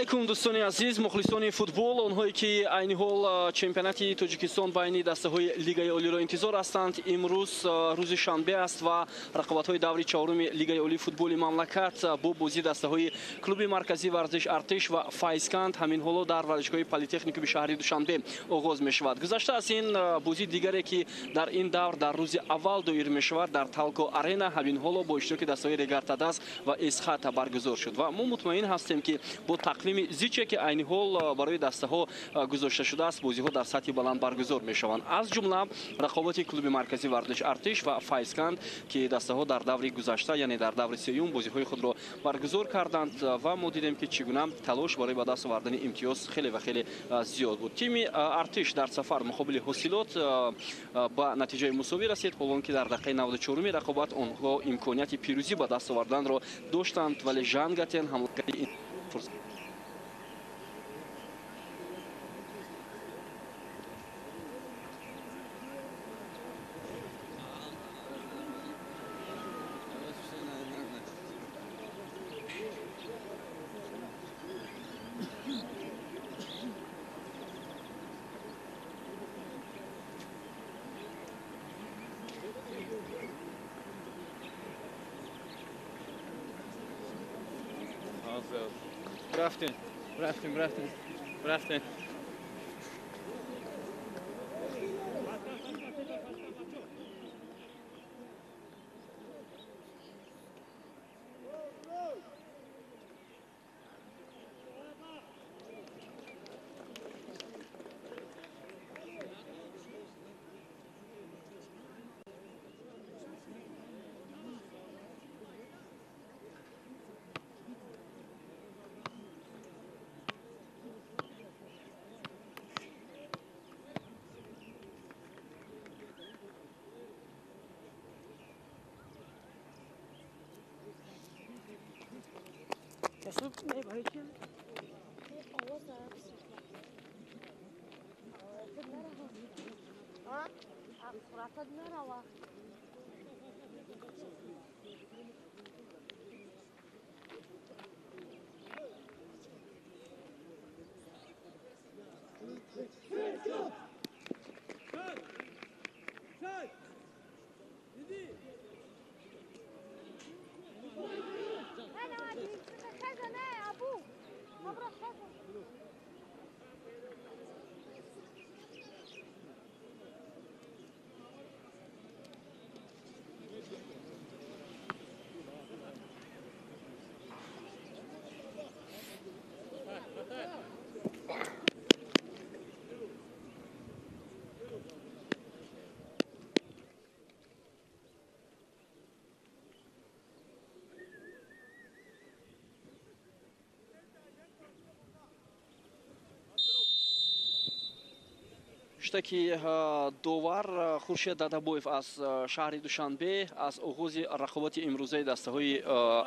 Алайкум дӯстони азиз, мухлисони футбол, онҳое ки айни ҳол чемпионати Тоҷикистон байни дастаҳои Лигаи Олиро интизор ҳастанд. Имрӯз рӯзи шанбе аст ва рақобатҳои даври чаҳоруми Лигаи Олии футболи мамлакат бо бозии дастаҳои клуби марказии варзиш Артиш ва Файзканд ҳамин ҳоло дар варзишгоҳи Политехникуми шаҳри Душанбе оғоз мешавад. Гузашта аз ин бозии дигаре ки дар ин давр дар рӯзи аввал доир мешавад дар Талко Арена ҳамин ҳоло бо иштироки дастаҳои Регар-ТадАЗ ва Эсхата баргузор шуд ва мо мутмаин ҳастем ки бо тақвими зиче ки айни ҳол барои дастаҳо гузошта шудааст, бозиҳо дар сатҳи баланд баргузор мешаванд. Аз ҷумла рақобати клуби марказии варзиш Артиш ва Файзканд ки дастаҳо дар даври гузашта, яъне дар даври сеюм бозиҳои худро баргузор карданд ва мо дидем ки чӣ гуна талош барои ба даст овардани имтиёз хеле ва хеле зиёд буд. Тими Артиш дар сафар муқобили Ҳосилот ба натиҷаи мусовӣ расид, ҳолон ки дар дақиқаи 94-уми рақобат онҳо имконияти пирӯзӣ ба даст оварданро доштанд, вале Жангатен ҳамлагари фурсат Рафтем, рафтем, рафтем, рафтем. Шуда ки довар Хуршед Дадабоев аз шаҳри Душанбе аз оғози рақобати имрӯзаи дастаҳои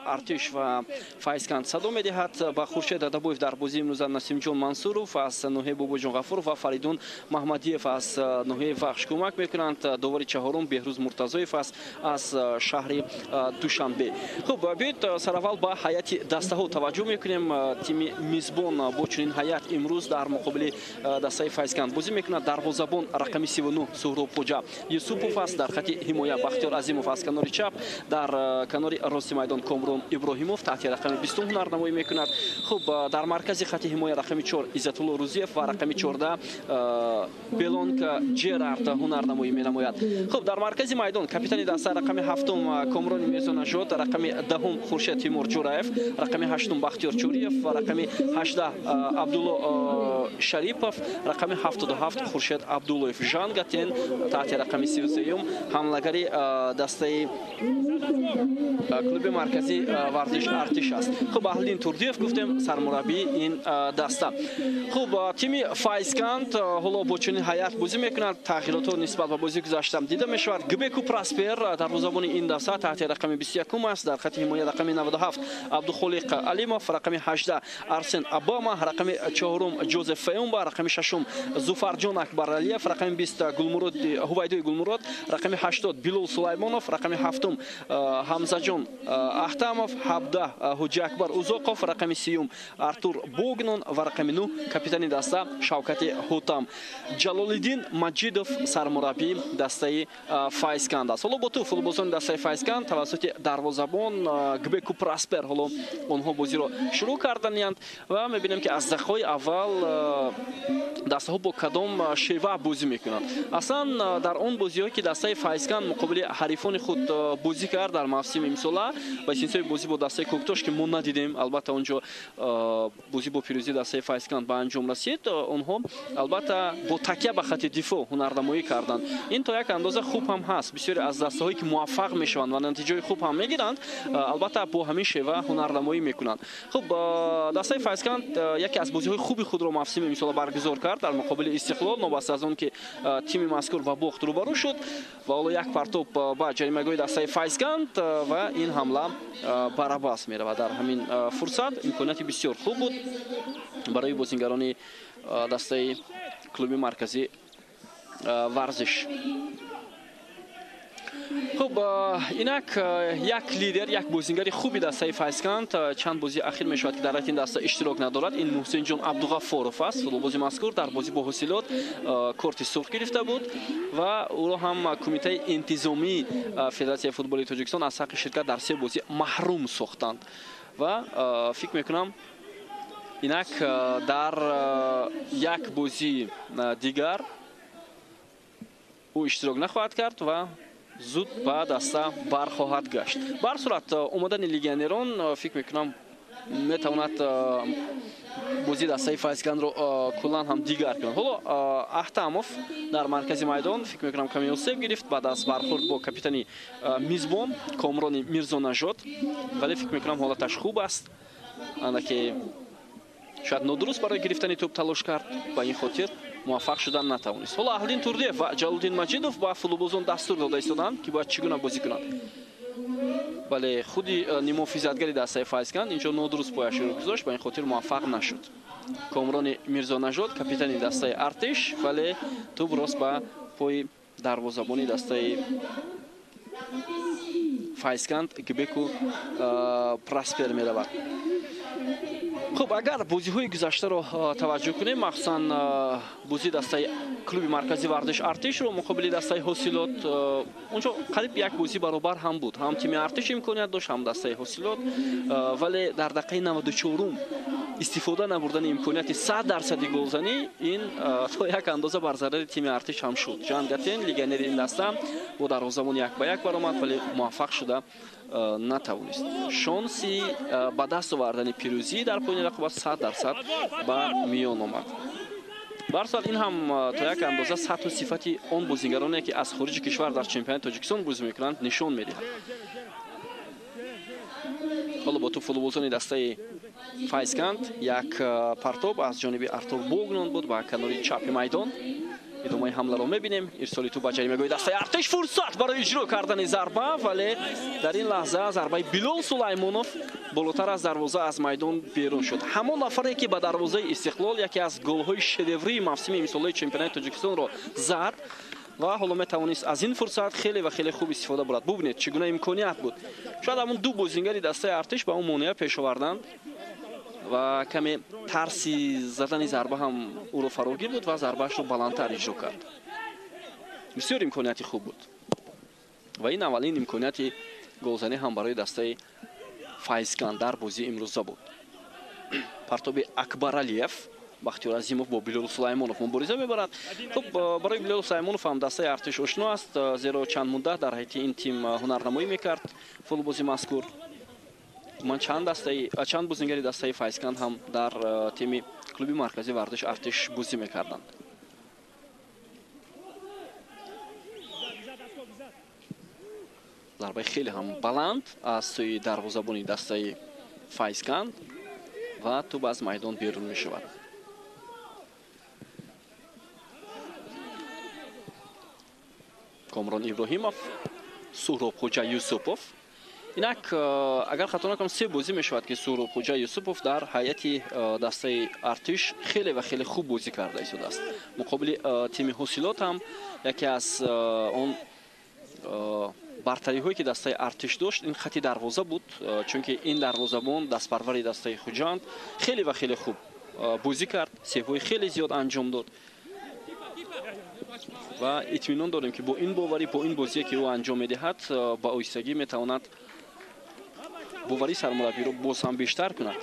Артиш ва Файзканд садо медиҳад. Ба Хуршед Дадабоев дар бозии имрӯза Насимҷон Мансуров аз ноҳияи Бобоҷон Ғафуров ва Фаридун Маҳмадиев аз ноҳияи Вахш кӯмак мекунанд. Довари чаҳорум Беҳрӯз Муртазоев аст аз шаҳри Душанбе. Хуб, биёед сараввал ба ҳайати дастаҳо таваҷҷӯҳ мекунем. Тими мизбон бо чунин ҳайат имрӯз дар муқобили дастаи Файзканд бозӣ мекунад. Дарвозабон рақами 39 Суҳроб Хоҷа Юсупов аст. Дар хати ҳимоя Бахтиёр Азимов аз канори чап, дар канори рости майдон Комрон Иброҳимов таҳти рақами 20 ҳунарнамоӣ мекунад. Хуб, дар маркази хати ҳимоя рақами 4 Иззатулло Рузиев ва рақами 14 Белонг Ҷерард ҳунарнамоӣ менамояд. Хуб, дар маркази майдон капитани даста рақами 7 Комрон Мирзонажод, рақами 10 Хуршед Тимур Ҷураев, рақами 8 Бахтиёр Чӯриев ва рақами 18 Абдулло Шарипов, рақами 77 Хуршед Абдуллоев. Жангатен таҳти рақами 33 ҳамлагари дастаи клуби марказии варзиш Артиш аст. Хуб, Аҳлиддин Турдиев гуфтем сармураббии ин даста. Хуб, тими Файзканд ҳоло бо чунин ҳайат бозӣ мекунад. Тағйиротҳо нисбат ба бозии гузашта дида мешавад. Гбеку Проспер дарвозабони ин даста таҳти рақами 21 аст. Дар хати ҳимоя рақами 97 Абдухолиқ Алимов, рақами 18 Арсен Обама, рақами 4 Ҷозеф Феумба, рақами 6 Зуфарҷон Акбар Акбаралиев, рақами 20 Гулмурод Ҳувайдои Гулмурод, рақами 80 Билол Сулаймонов, рақами 7 Ҳамзаҷон Аҳтамов, 17 Ҳоҷи Акбар Узоқов, рақами 30 Артур Богнон ва рақами 9 капитани даста Шавкати Ҳутам. Ҷалолиддин Маҷидов сармураббии дастаи Файзканд аст. Ҳоло бо ту футболбозони дастаи Файзканд тавассути дарвозабон Гбеку Праспер ҳоло онҳо бозиро шурӯъ карданиянд ва мебинем, ки аз дақиқаҳои аввал дастаҳо бо кадом шева бозӣ мекунанд. Аслан дар он бозиҳое, ки дастаи Файзканд муқобили ҳарифони худ бозӣ кард дар мавсими имсола, ба истиснои бозӣ бо дастаи Кӯктош, ки мо надидем, албатта он ҷо бозӣ бо пирӯзии дастаи Файзканд ба анҷом расид, онҳо албатта бо такя ба хати дифоъ ҳунарнамоӣ карданд. Ин то як андоза хуб ҳам ҳаст. Бисёре аз дастаҳое, ки муваффақ мешаванд ва натиҷаҳои хуб ҳам мегиранд, албатта бо ҳамин шева ҳунарнамоӣ мекунанд. Хуб, дастаи Файзканд яке аз бозиҳои хуби худро мавсими имсола баргузор кард дар муқобили Истиқлол, новобаста аз он ки тими мазкур ба бохт рӯбарӯ шуд. Ва ҳоло як партоб ба ҷаримагоҳи дастаи Файзканд ва ин ҳамла барабас меравад. Дар ҳамин фурсат имконияти бисёр хуб буд барои бозингарони дастаи клуби марказии варзиш. Хуб, инак як лидер, як бозингари хуби дастаи Файзканд чанд бозии ахир мешавад, ки дар ҳайати ин даста иштирок надорад. Ин Муҳсинҷон Абдуғаффоров аст. Футболбози мазкур дар бозӣ бо Ҳосилот корти сурх гирифта буд ва ӯро ҳам Кумитаи интизомии Федератсияи футболи Тоҷикистон аз ҳаққи ширкат дар се бозӣ маҳрум сохтанд. Ва фикр мекунам, инак дар як бозии дигар ӯ иштирок нахоҳад кард ва зуд ба даста бархоҳад гашт. Ба ҳар сурат, омадани легионерон, фикр мекунам, метавонад бозии дастаи Файзкандро куллан ҳам дигар кунад. Ҳоло Аҳтамов дар маркази майдон, фикр мекунам, каме осеб гирифт баъд аз бархӯрд бо капитани мизбон Комрони Мирзонажод, вале фикр мекунам, ҳолаташ хуб аст. Андаке шояд нодуруст барои гирифтани тӯб талош кард, ба ин хотир муваффақ шудан натавонист. Ҳоло Аҳлиддин Турдиев ва Ҷалолиддин Маҷидов ба футболбозон дастур дода истоданд, ки бояд чӣ гуна бозӣ кунанд. Бале, худи нимофизатгари дастаи Файзканд инҷо нодуруст пояшро гузошт, ба ин хотир муваффақ нашуд Комрони Мирзонажод, капитани дастаи Артиш, вале тӯб рост ба пои дарвозабони дастаи Файзканд Гбеку Праспер меравад. Хуб, агар бозиҳои гузаштаро таваҷҷӯҳ кунем, махсусан бозии дастаи клуби марказии варзиш Артишро муқобили дастаи Ҳосилот, онҷо қариб як бозӣ баробар ҳам буд. Ҳам тими Артиш имконият дошт, ҳам дастаи Ҳосилот, вале дар дақиқаи 94-ум истифода набурдани имконияти 100 дарсади голзанӣ, ин то як андоза бар зарари тими Артиш ҳам шуд. Ҷан Гатен, легионери ин даста, бо дарвозабон як ба як баромад, вале муваффақ шуда натавонист. Шонси ба даст овардани пирӯзӣ дар поёни рақобат 100% ба миён омад. Ба ҳар сурат, ин ҳам то як андоза сатҳу сифати он бозингароне, ки аз хориҷи кишвар дар чемпионати Тоҷикистон бозӣ мекунанд, нишон медиҳад. Ҳоло бо тӯб футболбозони дастаи Файзканд. Як партоб аз ҷониби Артур Богнон буд ба канори чапи майдон. Идомаи ҳамларо мебинем. Ирсоли тӯб ба ҷаримагоҳи дастаи Артиш, фурсат барои иҷро кардани зарба, вале дар ин лаҳза зарбаи Билол Сулаймонов болотар аз дарвоза аз майдон берун шуд. Ҳамон нафаре, ки ба дарвозаи Истиқлол яке аз голҳои шедеврии мавсими имсолаи чемпионати Тоҷикистонро зад ва ҳоло метавонист аз ин фурсат хеле ва хеле хуб истифода бурад. Бубинед, чӣ гуна имконият буд. Шояд ҳамон ду бозингари дастаи Артиш ба он монеа пеш оварданд ва каме тарси задани зарба ҳам ӯро фарогир буд ва зарбаашро баландтар иҷро кард. Бисёр имконияти хуб буд ва ин аввалин имконияти голзанӣ ҳам барои дастаи Файзканд дар бозии имрӯза буд. Партоби Акбаралиев, Бахтиёр Азимов бо Билол Сулаймонов мубориза мебарад. Хуб, барои Билол Сулаймонов ҳам дастаи Артиш ошно аст, зеро чанд муддат дар ҳайати ин тим ҳунарнамоӣ мекард футболбози мазкур. Ман чанд дастаи, чанд бозингари дастаи Файзканд ҳам дар тими клуби марказии варзиш Артиш бозӣ мекарданд. Зарбаи хеле ҳам баланд аз сӯи дарвозабони дастаи Файзканд ва тӯб аз майдон берун мешавад. Комрон Иброҳимов, Суҳроб Хоҷа Юсупов. Инак агар хато накунам, се бозӣ мешавад, ки Суҳробхӯҷа Юсупов дар ҳайати дастаи Артиш хеле ва хеле хуб бозӣ карда истодааст. Муқобили тими Ҳосилот ҳам яке аз он бартариҳое, ки дастаи Артиш дошт, ин хати дарвоза буд, чунки ин дарвозабон, дастпарвари дастаи Хуҷанд, хеле ва хеле хуб бозӣ кард, сейвҳои хеле зиёд анҷом дод ва итминон дорем, ки бо ин боварӣ, бо ин бозие, ки ӯ анҷом медиҳад, ба оҳистагӣ метавонад боварии сармураббиро боз ҳам бештар кунад.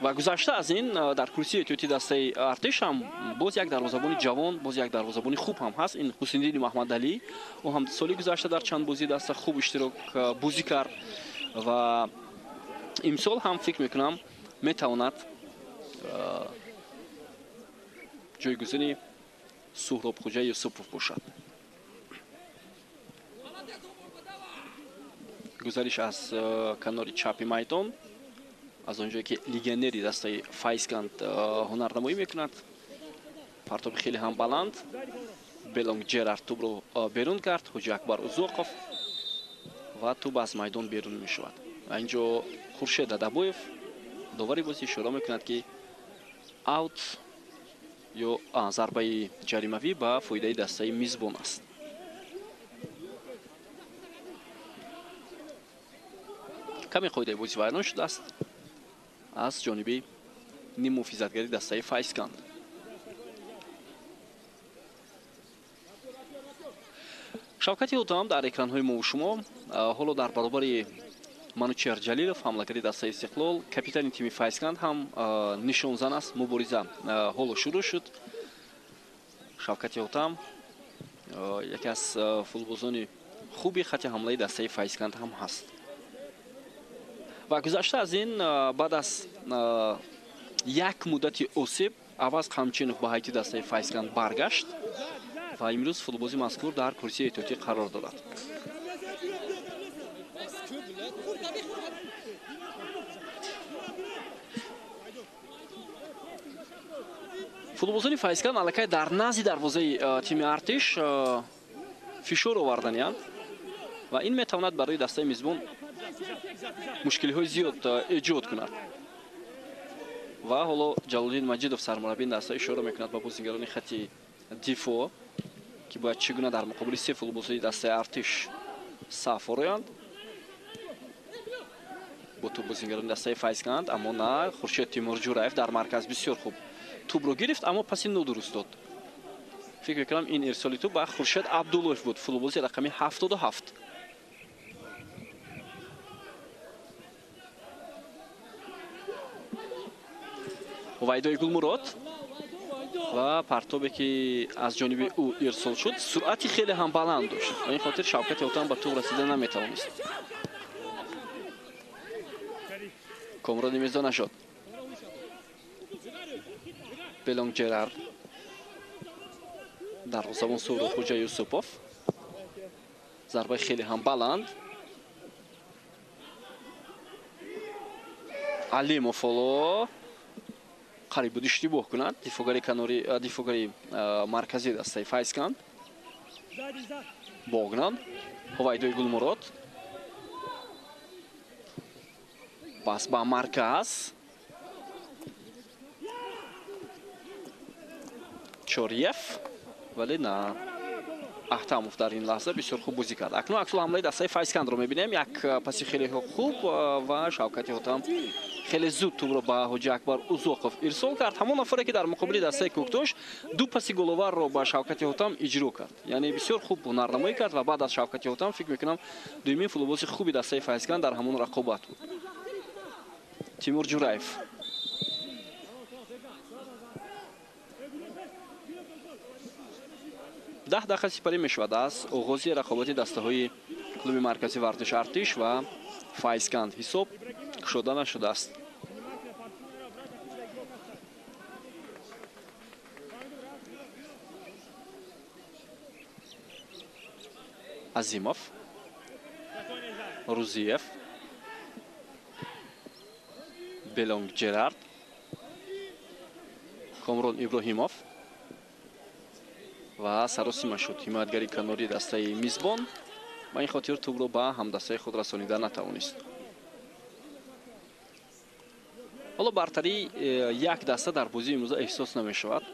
Ва гузашта аз ин, дар курсии эҳтиётии дастаи Артиш ҳам боз як дарвозабони ҷавон, боз як дарвозабони хуб ҳам ҳаст, ин Ҳусайниддини Маҳмадалӣ. Ӯ ҳам соли гузашта дар чанд бозии даста хуб иштирок бозӣ кард ва имсол ҳам фикр мекунам, метавонад ҷойгузини Суҳробхӯҷа Юсупов бошад. Гузариш аз канори чапи майдон, аз он ҷое ки легионери дастаи Файзканд ҳунарнамоӣ мекунад. Партоби хеле ҳам баланд, Белонг Ҷерард тӯбро берун кард, Ҳоҷи Акбар Узоқов, ва тӯб аз майдон берун мешавад. Ва инҷо Хуршед Адабоев, довари бозӣ, ишора мекунад, ки аут ё зарбаи ҷаримавӣ ба фоидаи дастаи мизбон аст. Каме қоидаи бозӣ вайрон шудааст аз ҷониби ниммуҳофизатгари дастаи Файзканд. Шавкати Ҳотам дар экранҳои мову шумо ҳоло дар баробари Манучер Ҷалилов, ҳамлагари дастаи Истиқлол, капитани тими Файзканд ҳам нишонзан аст. Мубориза ҳоло шурӯъ шуд. Шавкати Ҳотам яке аз футболбозони хуби хати ҳамлаи дастаи Файзканд ҳам ҳаст. Ва гузашта аз ин, баъд аз як муддати осеб, Аваз Қамчинов ба ҳайати дастаи Файзканд баргашт ва имрӯз футболбози мазкур дар курсии эҳтиётӣ қарор дорад. Футболбозони Файзканд аллакай дар назди дарвозаи тими Артиш фишор оварданианд ва ин метавонад барои дастаи мизбон мушкилиҳои зиёд эҷод кунад. Ва ҳоло Ҷалолиддин Маҷидов, сармураббии даста, ишора мекунад ба бозигарони хати дифоъ, ки бояд чӣ гуна дар муқобили се футболбозони дастаи Артиш саф ороянд. Бо тӯб бозигарони дастаи Файзканд, аммо на, Хуршед Тимурҷураев дар марказ бисёр хуб тӯбро гирифт, аммо паси нодуруст дод. Фикр мекунам, ин ирсоли тӯб ба Хуршед Абдуллоев буд, футболбози рақами 77. Вайдои Гулмурод ва партобе, ки аз ҷониби ӯ ирсол шуд, суръати хеле ҳам баланд дошт. Ба ин хотир Шавкати Ҳотам ба тӯб расида наметавонист. Комрони Мирзо нашуд. Белонг Ҷерард, дарвозабон Суҳробхӯҷа Юсупов, зарбаи хеле ҳам баланд. Алимов ҳоло қариб буд иштибоҳ кунад, дифогари канори, дифогари марказии дастаи Файзканд. Богнан, Ҳувайдои Гулмурод, пас ба марказ, Чориев, вале на, Ахтамов дар ин лаҳза бисёр хуб бозӣ кард. Акнун аксулҳамлаи дастаи Файзкандро мебинем. Як паси хеле хуб ва Шавкати Ҳотам хеле зуд тӯбро ба Ҳоҷи Акбар Узоқов ирсол кард. Ҳамон нафаре, ки дар муқобили дастаи Кӯктош ду паси головарро ба Шавкати Ҳотам иҷро кард. Яъне бисёр хуб ҳунарнамоӣ кард ва баъд аз Шавкати Ҳотам, фикр мекунам, дуюмин футболбози хуби дастаи Файзканд дар ҳамон рақобат буд. Тимур Ҷураев. 10 дақиқа сипарӣ мешавад аз оғози рақобати дастаҳои клуби марказии варзиши Артиш ва Файзканд. Ҳисоб кушода нашудааст. Азимов, Рузиев, Белонг Ҷерард, Комрон Иброҳимов ва саросима шуд ҳимоятгари канори дастаи мизбон. Ба ин хотир тӯбро ба ҳамдастаи худ расонида натавонист. Ҳоло бартарии як даста дар бозии имрӯза эҳсос намешавад.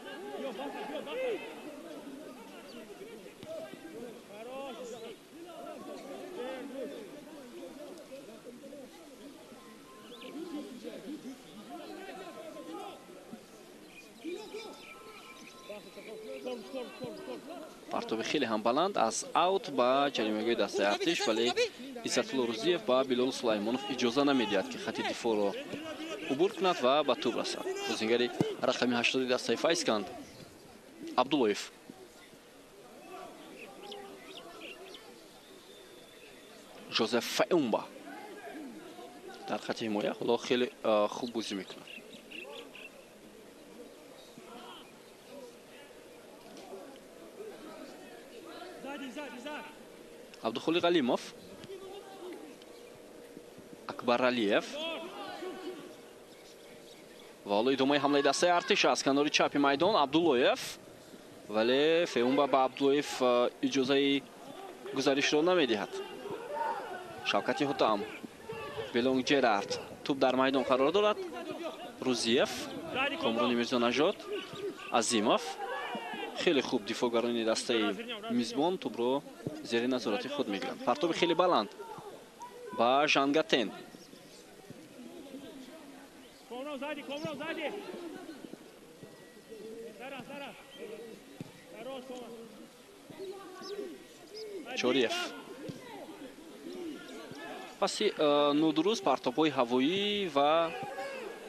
Партоби хеле ҳам баланд аз аут ба ҷаримагоҳи дастаи Артиш, вале Иззатулло Рӯзиев ба Билол Сулаймонов иҷоза намедиҳад, ки хати дифоъро убур кунад ва ба тӯб расад. Бозингари рақами 80 дастаи Файзканд Абдуллоев. Жозеф Фаумба дар хати ҳимоя ҳоло хеле хуб бозӣ мекунад. Абдухолиқ Алимов, Акбар Алиев ва ҳоло идомаи ҳамлаи дастаи Артиш аз канори чапи майдон Абдуллоев, вале Феумба ба Абдуллоев иҷозаи гузаришро намедиҳад. Шавкати Ҳутам, Белонг Ҷерард, тӯб дар майдон қарор дорад. Рӯзиев, Комрони Мирзонажод, Азимов. Хеле хуб дифоъгарони дастаи мизбон тӯбро зери назорати худ мегиранд. Партоби хеле баланд ба Жангатен. Чориев. Паси нодуруст партобҳои ҳавоӣ ва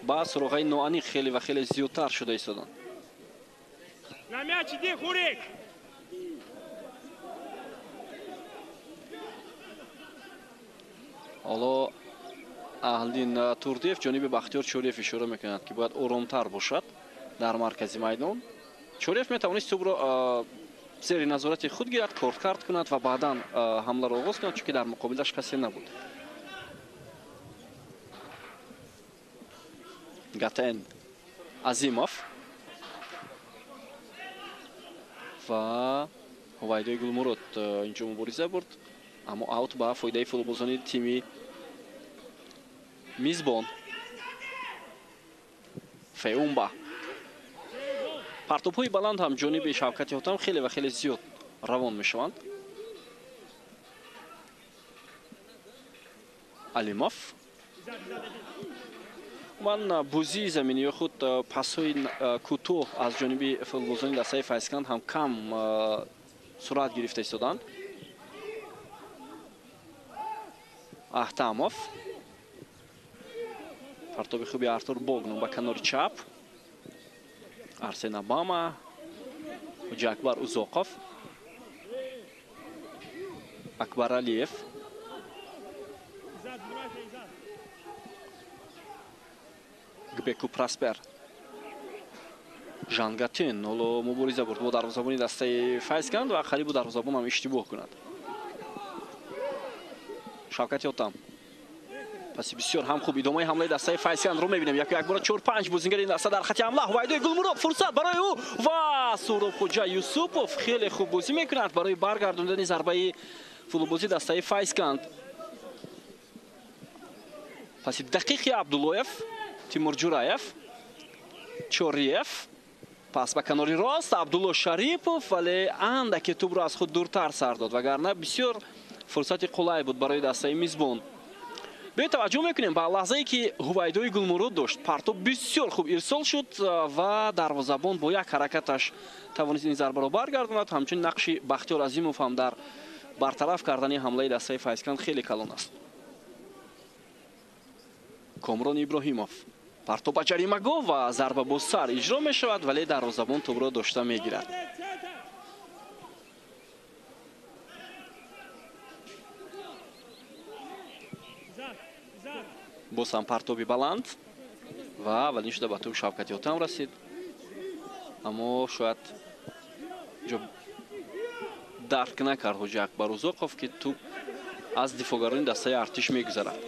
ба суроғаи ноаниқ хеле ва хеле зиёдтар шуда истоданд. На мяч иди, Хурик! Ҳоло Аҳлиддин Турдиев ҷониби Бахтиёр Чориев ишора мекунад, ки бояд оромтар бошад дар маркази майдон. Чориев метавонист тӯбро зери назорати худ гирад, корткард кунад ва баъдан ҳамларо оғоз кунад, чунки дар муқобилаш касе набуд. Гатен Азимов ва Ҳувайдои Гулмурод инҷо мубориза бурд, аммо аут ба фоидаи футболбозони тими мизбон. Феумба. Партобҳои баланд ҳам ҷониби Шавкати Ҳотам хеле ва хеле зиёд равон мешаванд. Алимов. Ман бозии заминӣ ё худ пасҳои кӯтоҳ аз ҷониби футболбозони дастаи Файзканд ҳам кам сурат гирифта истоданд. Аҳтамов. Партоби хуби Артур Богнум ба канори чап. Арсен Обама, Ҳоҷи Акбар Узоқов, Акбар Алиев. Гбеку Праспер. Жангатин ҳоло мубориза бурд бо дарвозабони дастаи Файзканд ва қариб бу дарвозабон ҳам иштибоҳ кунад. Шавкати Ҳотам. Паси бисёр ҳам хуб идомаи ҳамлаи дастаи Файзкандро мебинем. Яку якбора 4-5 бозингари ин даста дар хати ҳамла. Ҳувайдои Гулмурод фурсат барои ӯ ва Суҳробхӯҷа Юсупов хеле хуб бозӣ мекунад барои баргардондани зарбаи футболбозии дастаи Файзканд. Паси дақиқи Абдуллоев, Тимур Ҷураев, Чориев, пас ба канори рост Абдулло Шарипов, вале андаке тӯбро аз худ дуртар сар дод, вагарна бисёр фурсати қулай буд барои дастаи мизбон. Биёед таваҷҷӯҳ мекунем ба лаҳзае ки Ҳувайдои Гулмурод дошт. Партоб бисёр хуб ирсол шуд ва дарвозабон бо як ҳаракаташ тавонист ин зарбаро баргардонад. Ҳамчунин нақши Бахтиёр Азимов ҳам дар бартараф кардани ҳамлаи дастаи Файзканд хеле калон аст. Комрон Иброҳимов. Партоб ба ҷаримагоҳ ва зарба бо сар иҷро мешавад, вале дарвозабон тӯбро дошта мегирад. Боз ҳам партоби баланд ва аввалин шуда ба тӯб Шавкати Ҳотам расид, аммо шояд ҷо дарк накард Ҳоҷи Акбар Узоқов, ки тӯб аз дифоъгарони дастаи Артиш мегузарад.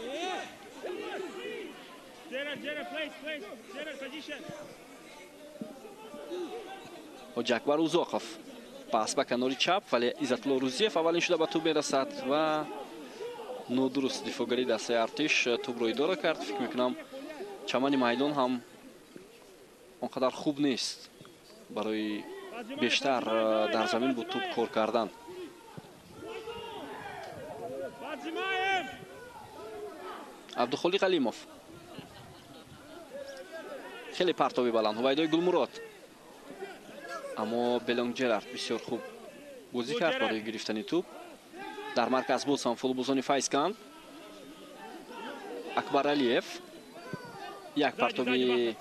Ҳоҷи Акбар Узоқов пас ба канори чап, вале Иззатулло Рӯзиев аввалин шуда ба тӯб мерасад ва нодуруст дифоъгари дастаи Артиш тӯбро идора кард. Фикр мекунам Чамани майдон ҳам он қадар хуб нест барои бештар дар замин бо тӯб кор кардан. Абдухолиқ Алимов. Хеле партоби баланд. Ҳувайдои Гулмурод. Аммо Белонг Ҷерард бисёр хуб бозӣ кард барои гирифтани тӯб. Дар марказ боз ҳам футболбозони Файзканд. Акбар Алиев. Як партоби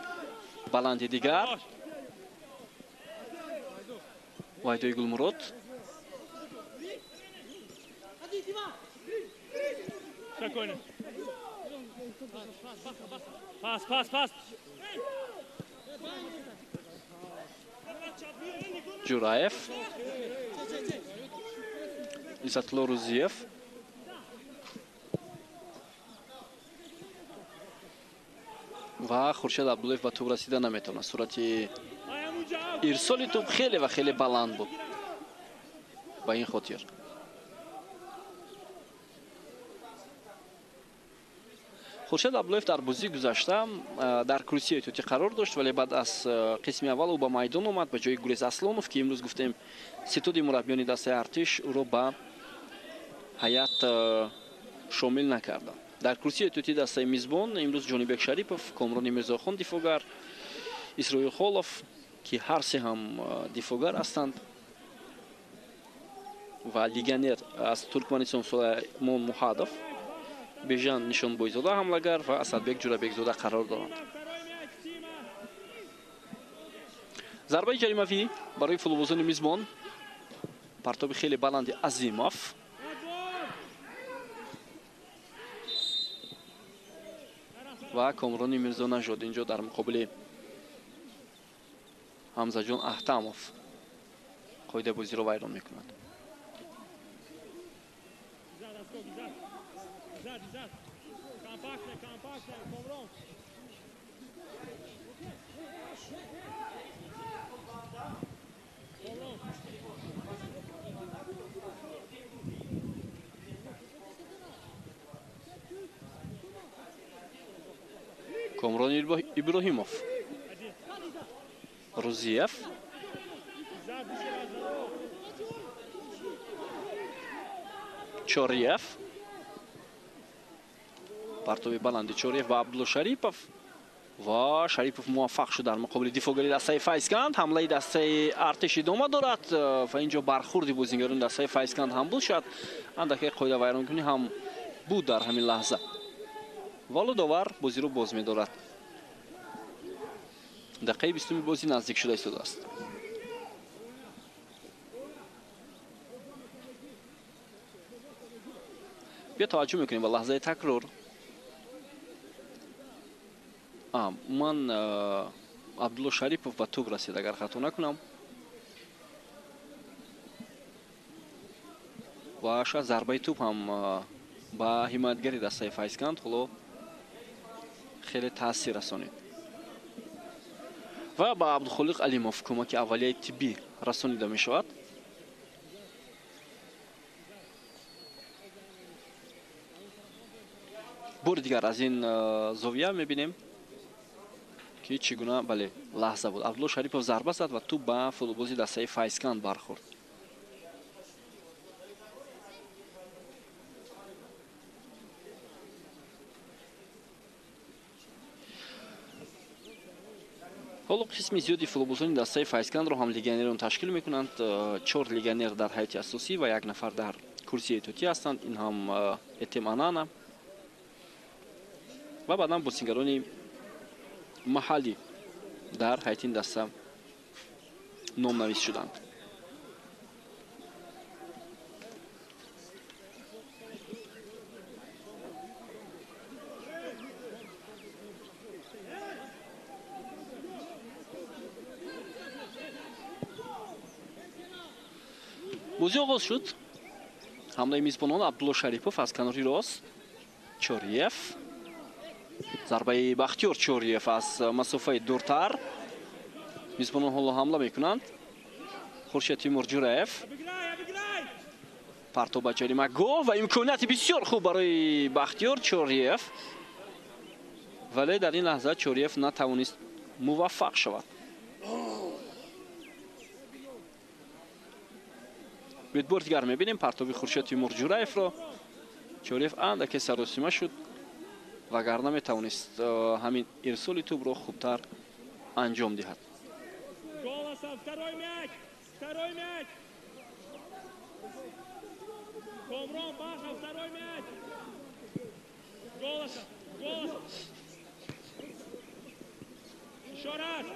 баланди дигар. Ҳувайдои Гулмурод. Спокойно. Пас, пас, пас. Ҷураев. Иззатулло Рузиев. Ва Хуршед Абдуллоев ба тӯб расида наметавонад. Сурати ирсоли тӯб хеле ва хеле баланд буд. Ба ин хотир Хуршед Абдуллоев дар бозии гузашта дар курсии эҳтиётӣ қарор дошт, вале баъд аз қисми аввал ӯ ба майдон омад ба ҷои Гулез Аслонов, ки имрӯз гуфтем ситоди мураббиёни дастаи артиш ӯро ба ҳайат шомил накарданд. Дар курсии эҳтиётии дастаи мизбон имрӯз Ҷонибек Шарипов, Комрони Мирзохон дифоъгар, Исроил Холов, ки ҳар се ҳам дифоъгар ҳастанд, ва легионер аз Туркманистон Сулаймон Муҳадов, Бежан Нишонбойзода ҳамлагар ва Асадбек Ҷурабекзода қарор доранд. Зарбаи ҷаримавӣ барои футболбозони мизбон. Партоби хеле баланди Азимов. Ва Комрони Мирзонажод инҷо дар муқобили Ҳамзаҷон Аҳтамов қоидаи бозиро вайрон мекунад. Комрон Иброҳимов. Рузиев. Чориев. Партоби баланди Чориев ва Абдулло Шарипов. Ва Шарипов муваффақ шуд дар муқобили дифоъгари дастаи Файзканд. Ҳамлаи дастаи артиш идома дорад ва инҷо бархурди бозингарони дастаи Файзканд ҳам буд. Шояд андаке қоида вайронкунӣ ҳам буд дар ҳамин лаҳза. Валу довар бозиро боз медорад. Дақиқаи 20-уми бозӣ наздик шуда истодааст. Биё таваҷҷӯҳ мекунем ба лаҳзаи такрор. Ман Абдулло Шарипов ба тӯб расид, агар хато накунам. Ва шояд зарбаи тӯб ҳам ба ҳимоятгари дастаи Файзканд ҳоло хеле таъсир расонид. Ва ба Абдухолиқ Алимов кӯмаки аввалияи тиббӣ расонида мешавад. Бори дигар аз ин зовия мебинем ки чӣ гуна, бале, лаҳза буд. Абдулло Шарипов зарба зад ва тӯб ба футболбози дастаи Файзканд бархӯрд. Ҳоло қисми зиёди футболбозони дастаи Файзкандро ҳам легионерон ташкил мекунанд. 4 легионер дар ҳайати асосӣ ва 1 нафар дар курсии эҳтиётӣ ҳастанд. Ин ҳам Этем Анана ва баъдан бозингарони маҳаллӣ дар ҳайати ин даста номнавис шуданд. Бозӣ оғоз шуд. Ҳамлаи мизбонон Абдулло Шарипов аз канори рост. Чориев. Зарбаи Бахтиёр Чориев аз масофаи дуртар. Мизбонон ҳоло ҳамла мекунанд. Хуршед Тимур Ҷураев. Партоб ба ҷаримагоҳ ва имконияти бисёр хуб барои Бахтиёр Чориев. Вале дар ин лаҳза Чориев натавонист муваффақ шавад. Бор дигар мебинем партоби Хуршед Тимур Ҷураевро. Чориев андаке саросима шуд, вагарна метавонист ҳамин ирсоли тӯбро хубтар анҷом диҳад. Второй мяч! Второй мяч! Комрон, Бахов, второй мяч! Голосом, голосом! Еще раз!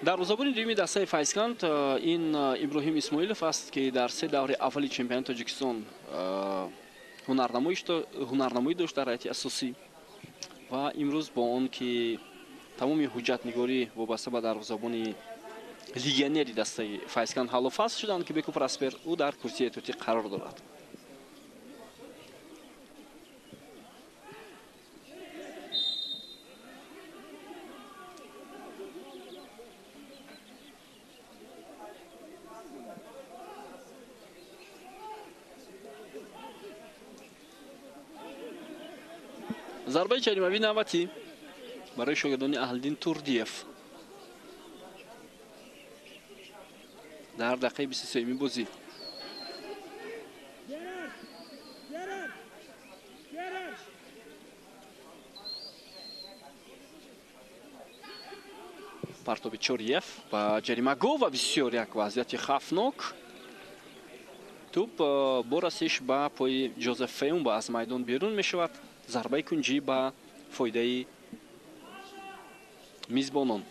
Дарвозабони дуюми дастаи Файзканд ин Иброҳим Исмоилов аст, ки дар се даври аввали чемпионати Тоҷикистон ҳунарнамоӣ дошт дар ҳайати асосӣ ва имрӯз бо он ки тамоми ҳуҷҷатнигорӣ вобаста ба дарвозабони легионери дастаи Файзканд ҳаллу фасл шуданд, ки Беку Проспер ӯ дар курсии эҳтиётӣ қарор дорад. Зарбаи ҷаримавӣ навбатӣ барои шогирдони Аҳлиддин Турдиев дар дақиқаи 23-юми бозӣ. Партоби Чориев ба ҷаримагоҳ ва бисёр як вазъияти хавфнок. Тӯб бо расиш ба пои Ҷозеф Феумба аз майдон берун мешавад. Зарбаи кунҷӣ ба фоидаи мизбонон.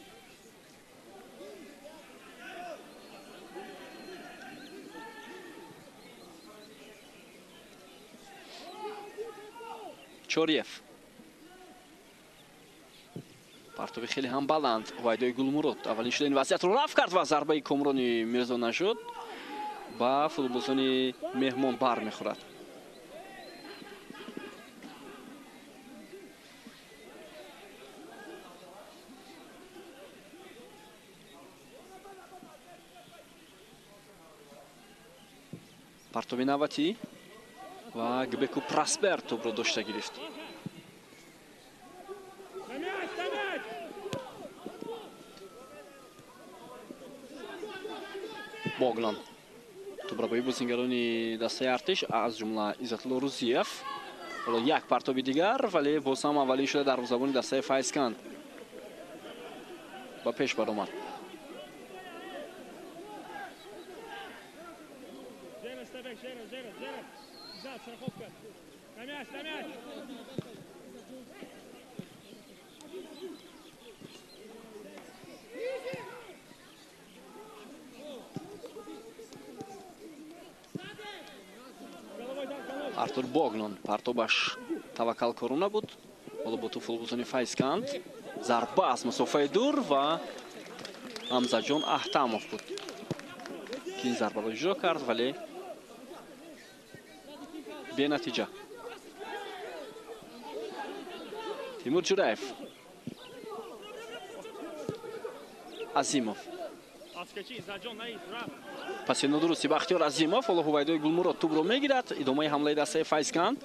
Чориев партоби хеле ҳам баланд. Ҳувайдои Гулмурод аввалин шуда ин вазъиятро рафт кард ва зарбаи Комрони Мирзо нашуд, ба футболбозони меҳмон бар мехӯрад. Партоби навбатӣ ва Гбеку Проспер тӯбро дошта гирифт. Боглан тӯбрабои бозингарони дастаи Артиш, аз ҷумла Иззатулло Рузиев. Ҳоло як партоби дигар, вале боз ҳам аввалин шуда дарвозабони дастаи Файзканд ба пеш баромад. Артур Богнон партобаш таваккалкорона буд. Ҳоло бо тӯб футболбозони Файзканд. Зарба аз масофаи дур ва Ҳамзаҷон Аҳтамов буд, ки ин зарбаро иҷро кард, вале бенатиҷа. Тимур Ҷураев, Азимов. Паси нодурусти Бахтиёр Азимов. Ҳоло Ҳувайдои Гулмурод тӯбро мегирад. Идомаи ҳамлаи дастаи Файзканд.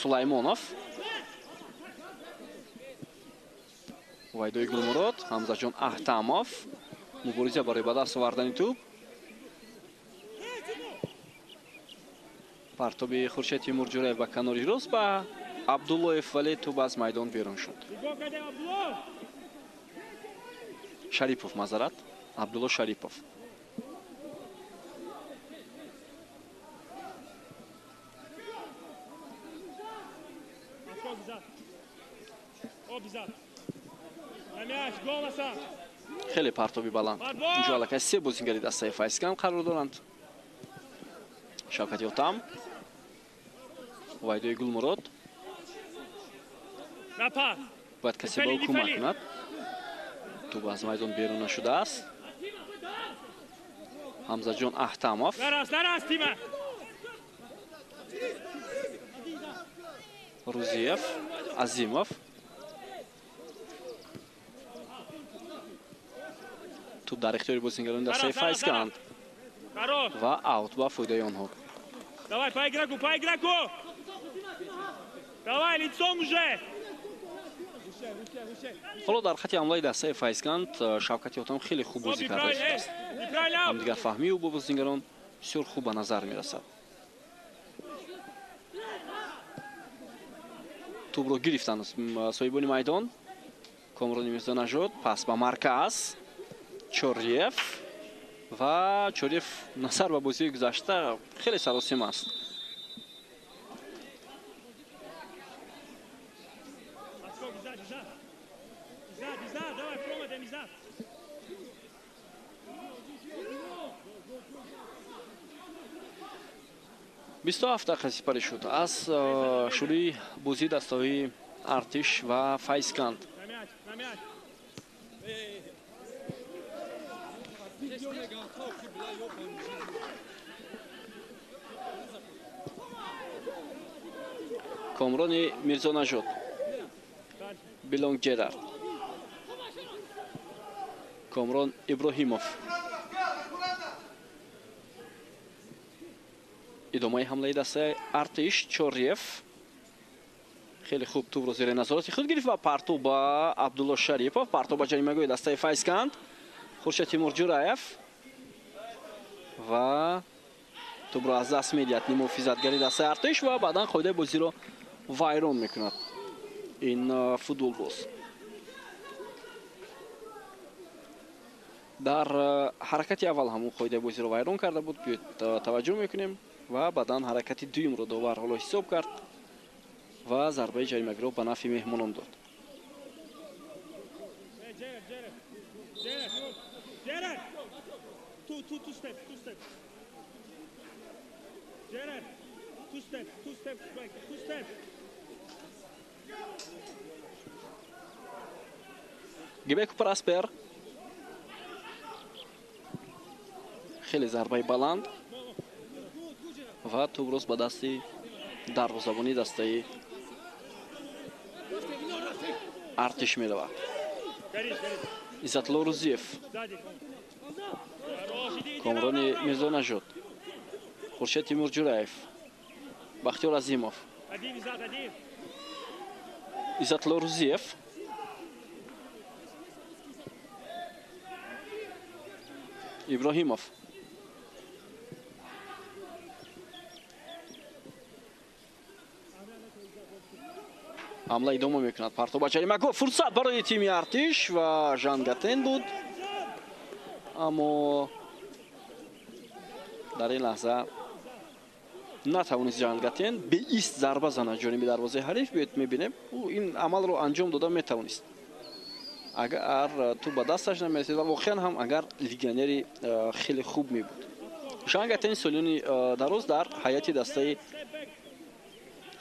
Сулаймонов, Ҳувайдои Гулмурод, Ҳамзаҷон Аҳтамов. Мубориза барои ба даст овардани тӯб. Партоби Хуршед Тимур Ҷураев ба канори рост ба Абдуллоев, вале тӯб аз майдон берун шуд. Шарипов, мазарат, Абдулло Шарипов. Хеле партоби баланд. Инҷо аллакай се бозингари дастаи Файзканд қарор доранд. Шавкат Ётам, Ҳувайдои Гулмурод. Бояд касе ба ӯ кӯмак кунад. Тӯб аз майдон берун нашудааст. Ҳамзаҷон Аҳтамов. Рузиев, Азимов. Тӯб дар ихтиёри бозингарони дастаи Файзканд. Ва аут ба фоидаи онҳо. Давай, по игроку, по игроку! Давай, лицом уже! Ҳоло дар хати ҳамлаи дастаи Файзканд Шавкати Ҳотам хеле хуб бозӣ карда шудааст. Ҳамдигарфаҳмии ӯ бо бозигарон бисёр хуб ба назар мерасад. Тӯбро гирифтанд соҳибони майдон. Комрони Мирзонажод пас ба марказ. Чориев ва Чориев назар ба бозии гузашта хеле саросим аст. 27 дақиқа сипарӣ шуд аз шурӯи бозии дастаҳои Артиш ва Файзканд. Комрони Мирзонажод, Билонг Ҷерард, Комрон Иброҳимов. Идомаи ҳамлаи дастаи Артиш. Чориев хеле хуб тӯбро зери назорати худ гирифт ва партов ба Абдулло Шарипов, партов ба ҷаримагоҳи дастаи Файзканд. Хуршед Тимур Ҷураев ва тӯбро аз даст медиҳад нимуҳофизатгари дастаи Артиш ва баъдан қоидаи бозиро вайрон мекунад ин футболбоз. Дар ҳаракати аввал ҳамон қоидаи бозиро вайрон карда буд, биёед таваҷҷӯҳ мекунем ва баъдан ҳаракати дуюмро довар ҳоло ҳисоб кард ва зарбаи ҷаримагиро ба нафъи меҳмонон дод. Гибеку Праспер, хеле зарбаи баланд ва тӯб рост ба дасти дарвозабони дастаи Артиш меравад. Иззатулло Рузиев, Комрони Мирзонажод, Хуршед Тимур Ҷураев, Бахтиёр Азимов, Иззатулло Рузиев. Иброҳимов. Ҳамла идома мекунад. Партов ба ҷаримагоҳ, фурсат барои тими Артиш ва Жан Гатен буд, аммо дар ин лаҳза натавонист Жан Гатен беист зарба занад ҷониби дарвозаи ҳариф. Биёед мебинем, ӯ ин амалро анҷом дода метавонист, агар тӯб ба дасташ намерасид ва воқеан ҳам агар легионери хеле хуб мебуд. Жан Гатен солиёни дароз дар ҳайати дастаи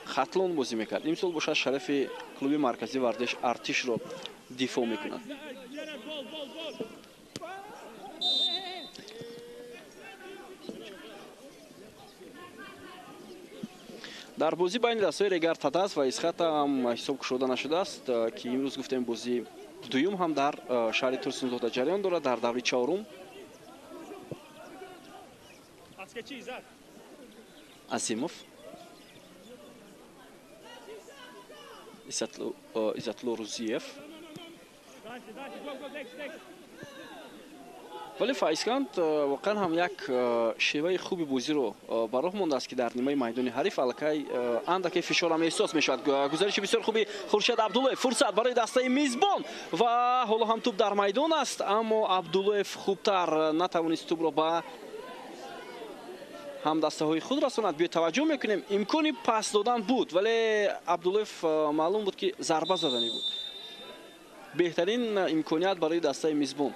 Хатлон бозӣ мекард. Имсол бошад шарафи клуби марказии варзиш Артишро дифоъ мекунад. Дар бозӣ байни дастаҳои Регар Тадаз ва Исхата ҳам ҳисоб кушода нашудааст, ки имрӯз гуфтем бозии дуюм ҳам дар шаҳри Турсунзода ҷараён дорад дар даври чорум. Азимов, Иззатулло Рузиев. Вале Файзканд воқеан ҳам як шеваи хуби бозиро ба роҳ мондааст, ки дар нимаи майдони ҳариф аллакай андаке фишор ҳам эҳсос мешавад. Гузариши бисёр хуби Хуршед Абдуллоев, фурсат барои дастаи мизбон ва ҳоло ҳам тӯб дар майдон аст, аммо Абдуллоев хубтар натавонист тӯбро ба ҳамдастаҳои худ расонад. Биё таваҷҷӯҳ мекунем, имкони пас додан буд, вале Абдуллоев маълум буд, ки зарба заданӣ буд. Беҳтарин имконият барои дастаи мизбон.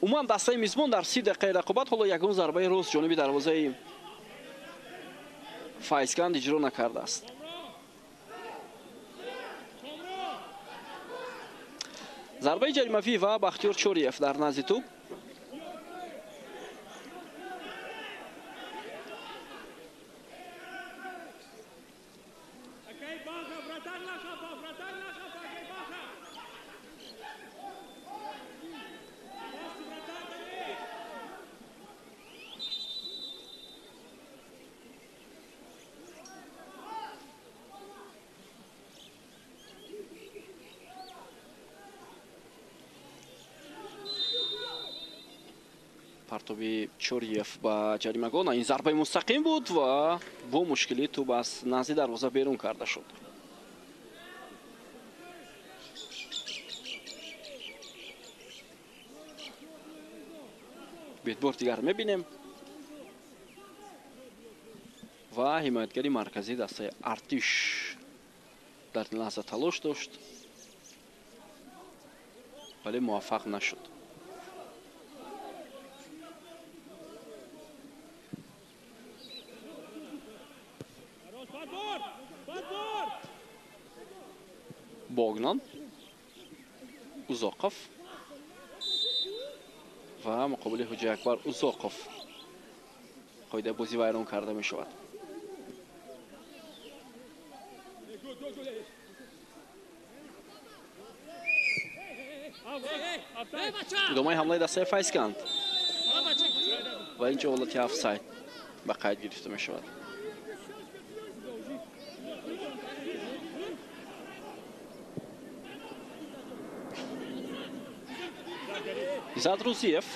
Умуман дастаи мизбон дар 30 дақиқаи рақобат ҳоло ягон зарбаи рост ҷониби дарвозаи Файзканд иҷро накардааст. Зарбаи ҷаримавӣ ва Бахтиёр Чориев дар назди тӯб. Партоби Чориев ба ҷаримагоҳ. Ин зарбаи мустақим буд ва бо мушкилӣ тӯб аз назди дарвоза берун карда шуд. Бор дигар мебинем ва ҳимоятгари марказии дастаи Артиш дар ин лаҳза талош дошт, вале муваффақ нашуд. Богнан, Узоқов ва муқобили Ҳуҷҷаи Акбар Узоқов қоидаи бозӣ вайрон карда мешавад. Идомаи ҳамлаи дастаи Файзканд ва инҷо ҳолати офсайд ба қайд гирифта мешавад. Иззат Рузиев,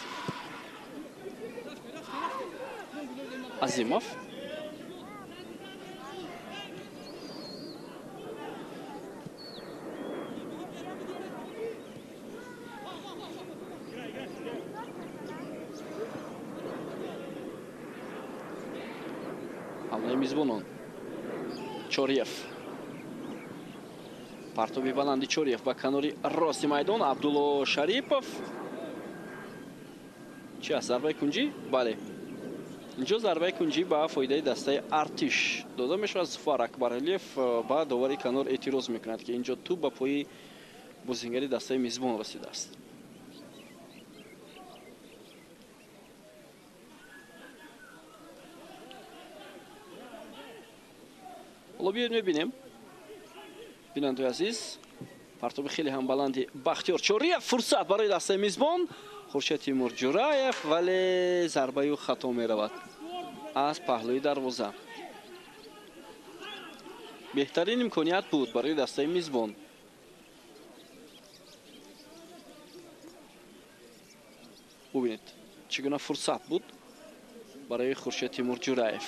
Азимов, ҳамлаи мизбонон, Чориев, партоби баланди Чориев ба канори рости майдон, Абдулло Шарипов. Чи аст? Зарбаи кунҷӣ? Бале, инҷо зарбаи кунҷӣ ба фоидаи дастаи Артиш дода мешавад. Зуфар Акбаралиев ба довари канор эътироз мекунад, ки инҷо тӯб ба пои бозингари дастаи мизбон расидааст. Ҳоло биёед мебинем, бинандои азиз, партоби хеле ҳам баланди Бахтиёр Чориев, фурсат барои дастаи мизбон, Хуршед Тимур Ҷураев, вале зарбаи ӯ хато меравад аз паҳлӯи дарвоза. Беҳтарин имконият буд барои дастаи мизбон. Бубинед, чӣ гуна фурсат буд барои Хуршед Тимур Ҷураев.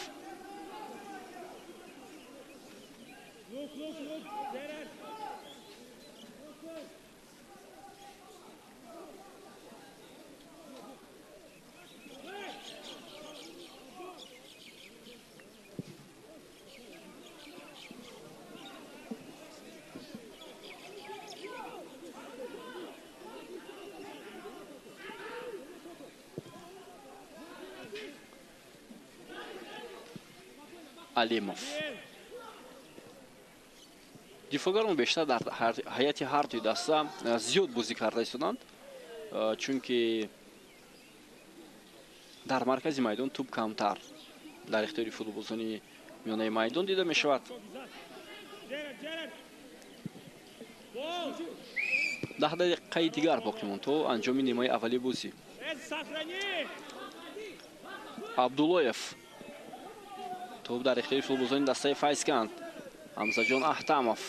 Алимов. Дифоъгарон бештар дар ҳайати ҳар дуи даста зиёд бозӣ карда истоданд, чунки дар маркази майдон тӯб камтар дар ихтиёри футболбозони миёнаи майдон дида мешавад. 10 дақиқаи дигар боқӣ монд то анҷоми нимаи аввали бозӣ. Абдуллоев, тӯб дар ихтиёри футболбозони дастаи Файзканд, Ҳамзаҷон Аҳтамов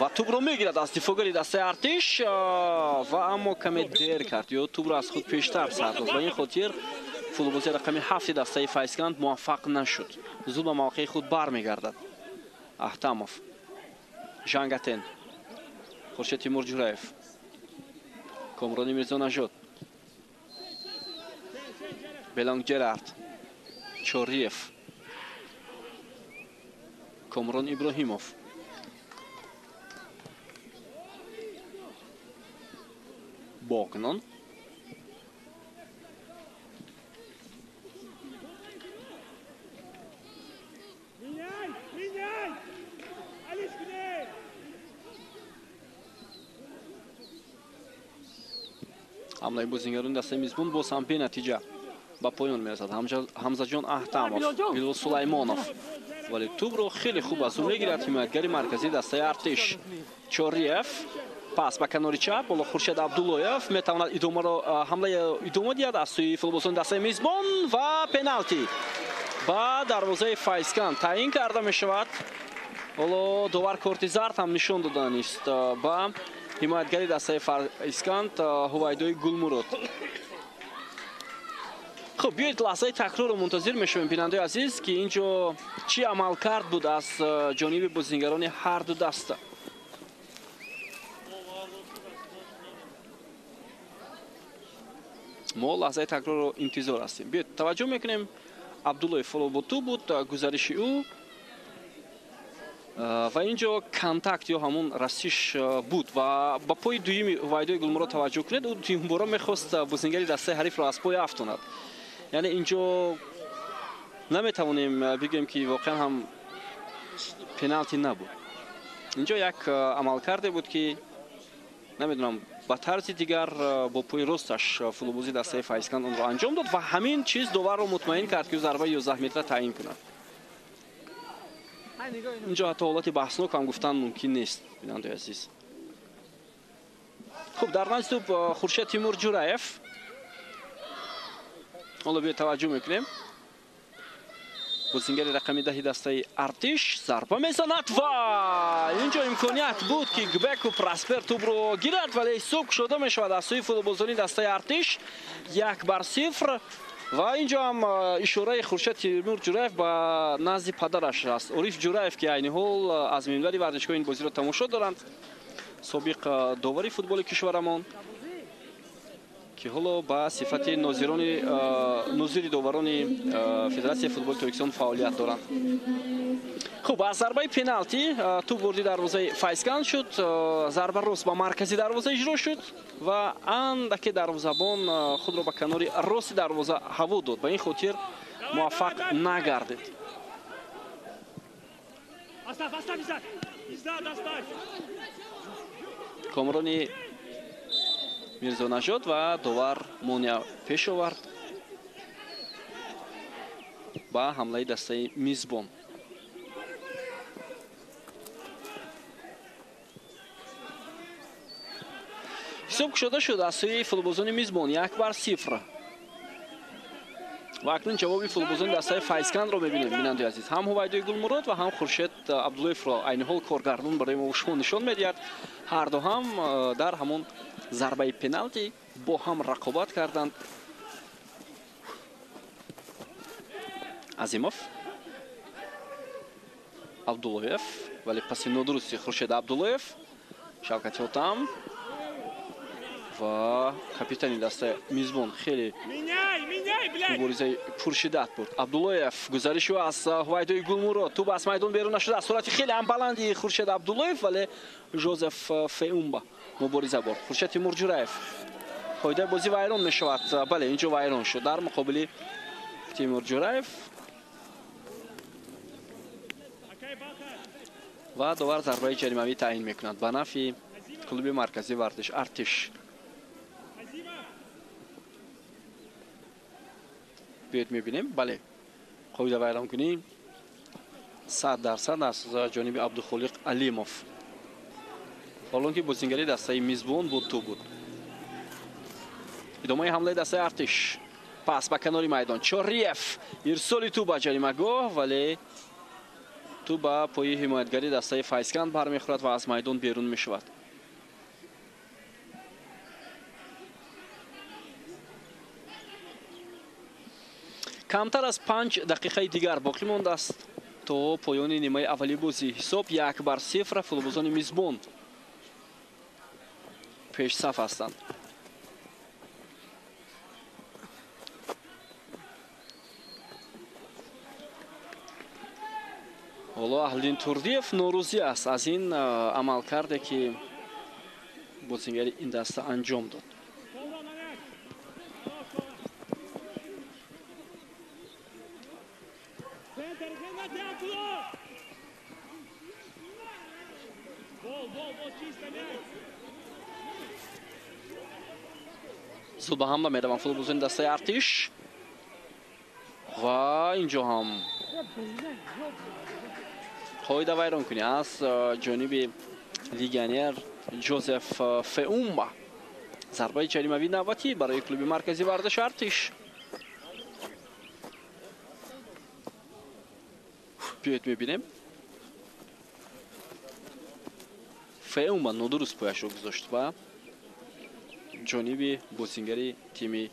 ва тӯбро мегирад аз дифоъгари дастаи Артиш ва аммо каме дер кард ё тӯбро аз худ пештар сар дод. Ба ин хотир футболбози рақами 7 дастаи Файзканд муваффақ нашуд. Зуд ба мавқеи худ бармегардад. Аҳтамов, Жангатен, Хуршед Тимур Ҷураев, Комрони Мирзонажод, Беланг Ҷерард, Чориев, Комрон Иброҳимов. Богнан, ҳамлаи бозингарони дастаи мизбон боз ҳам бенатиҷа ба поён мерасад. Ҳамзаҷон Аҳтамов, Билол Сулаймонов, вале тӯбро хеле хуб аз ӯ мегирад ҳимоятгари марказии дастаи Артиш. Чориев, пас ба канори чап, ҳоло Хуршед Абдуллоев метавонад идомаро ҳамлаи идома диҳад аз сӯи футболбозони дастаи мизбон ва пеналти ба дарвозаи Файзканд таъин карда мешавад. Ҳоло довар корти зард ҳам нишон доданист ба ҳимоятгари дастаи Файзканд Ҳувайдои Гулмурод. Хуб, биёед лаҳзаи такрорро мунтазир мешавем, бинандаи азиз, ки ин ҷо чӣ амалкард буд аз ҷониби бозингарони ҳар ду даста. Мо лаҳзаи такрорро интизор ҳастем. Биёед таваҷҷӯҳ мекунем. Абдуллоев фоло бо тӯб буд, гузариши ӯ ва ин ҷо контакт ё ҳамун расиш буд ва ба пои дуюми Ҳувайдои Гулмурод таваҷҷӯҳ кунед. Ӯ дуюмбора мехост бозингари дастаи ҳарифро аз пой афтонад. Яъне ин ҷо наметавонем бигӯем, ки воқеан ҳам пеналти набуд. Ин ҷо як амалкарде буд, ки намедонам, ба тарзи дигар бо пои росташ футболбози дастаи Файзканд онро анҷом дод ва ҳамин чиз доварро мутмаин кард, ки ӯ зарбаи 11 метра таъин кунад. Ин ҷо ҳатто ҳолати баҳснок ҳам гуфтан мумкин нест, бинандаи азиз. Хуб, дар назди тӯб Хуршед Тимур Ҷураев. Ҳоло биё таваҷҷӯҳ мекунем. Бозингари рақами 10 дастаи Артиш зарба мезанад ва ин ҷо имконият буд, ки Гбеку Праспер тӯбро гирад, вале ҳисоб кушода мешавад аз сӯи футболбозони дастаи Артиш 1-0. Ва ин ҷо ҳам ишораи Хуршед Тимур Ҷураев ба назди падараш аст. Ориф Ҷураев, ки айни ҳол аз минбари варзишгоҳ ин бозиро тамошо доранд, собиқ довари футболи кишварамон, ки ҳоло ба сифати нозири доварони Федератсияи футболи Тоҷикистон фаъолият доранд. Хуб, аз зарбаи пеналти тӯб ворди дарвозаи Файзканд шуд, зарба рост ба маркази дарвоза иҷро шуд ва андаке дарвозабон худро ба канори рости дарвоза ҳаво дод. Ба ин хотир муваффақ нагардид. Комрони Мирзонажод ва довар монеа пеш овард ба ҳамлаи дастаи мизбон. Ҳисоб кушода шуд аз сӯи футболбозони мизбон 1-0. Ва акнун ҷавоби футболбозони дастаи Файзкандро мебинем, бинандаи азиз. Ҳам Ҳувайдои Гулмурод ва ҳам Хуршед Абдуллоевро айни ҳол коргардон барои мо шумо нишон медиҳад. Ҳар ду ҳам дар ҳамон зарбаи пеналти бо ҳам рақобат карданд. Азимов, Абдуллоев, вале паси нодурусти Хуршед Абдуллоев, Шавкати Ҳотам ва капитани дастаи мизбон хеле муборизаи пуршиддат буд. Абдуллоев гузариши ӯ аз Ҳувайдои Гулмурод, тӯб аз майдон берун нашуда, аз суръати хеле ҳам баланди Хуршед Абдуллоев, вале Жозеф Феумба мубориза бурд. Хуршед Тимур Ҷураев, қоидаи бозӣ вайрон мешавад. Бале, ин ҷо вайрон шуд дар муқобили Тимур Ҷураев ва довар зарбаи ҷаримавӣ таъин мекунад ба нафъи клуби марказии варзиш Артиш. Биёед мебинем. Бале, қоида вайронкунӣ 100% аз ҷониби Абдухолиқ Алимов. Ҳолон ки бозингари дастаи мизбон буд, тӯб буд. Идомаи ҳамлаи дастаи Артиш. Пас ба канори майдон. Чориев ирсоли тӯб ба ҷаримагоҳ, вале тӯб ба пои ҳимоятгари дастаи Файзканд бармехӯрад ва аз майдон берун мешавад. Камтар аз 5 дақиқаи дигар боқӣ мондааст то поёни нимаи аввали бозӣ. Ҳисоб 1-0, футболбозони мизбон пешсаф ҳастанд. Ҳоло Аҳлиддин Турдиев норӯзӣ аст аз ин амалкарде, ки бозингари ин даста анҷом дод. Зуд ба ҳамла мераванд футболбозони дастаи Артиш ва ин ҷо ҳам қоида вайронкунӣ аз ҷониби легионер Ҷозеф Феумба. Зарбаи ҷаримавӣ навбатӣ барои клуби марказии варзиши Артиш. Биёед мебинем. Феумба нодуруст пояшро гузошт ба ҷониби бозингари тими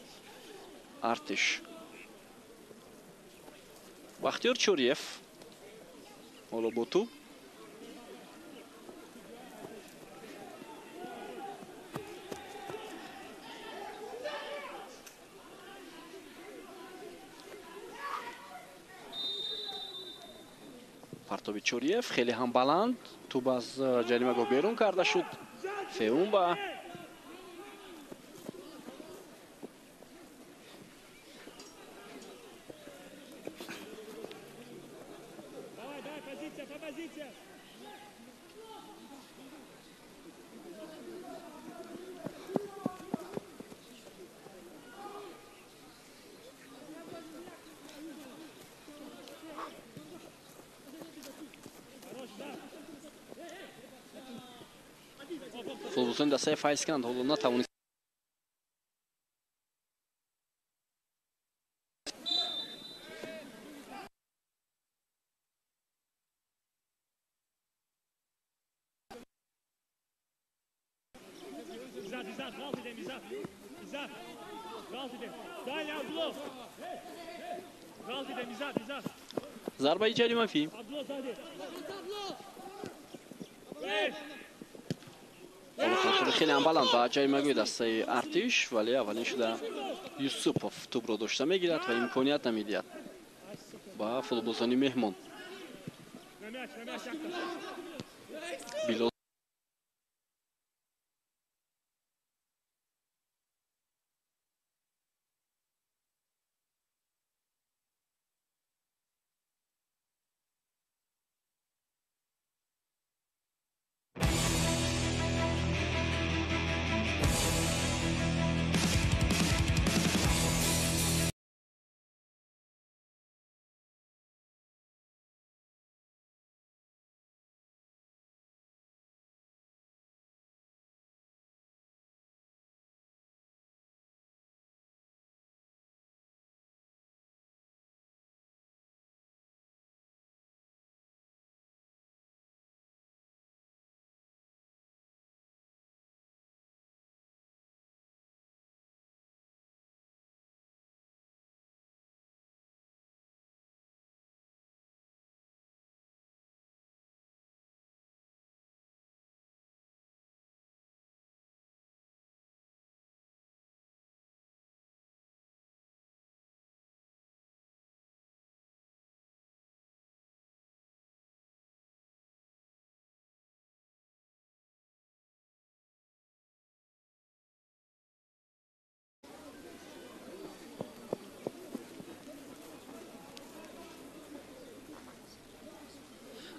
Артиш. Бахтиёр Чориев ҳоло бо тӯб. Партоби Чориев хеле ҳам баланд, тӯб аз ҷаримагоҳ берун карда шуд. Феумба футболбозони дастаи Файзканд ҳоло натавонист зарбаи ҷаримафӣ. Хеле ҳам баланд ба ҷаримагоҳи дастаи Артиш, вале аввалин шуда Юсупов тӯбро дошта мегирад ва имконият намедиҳад ба футболбозони меҳмон. Билол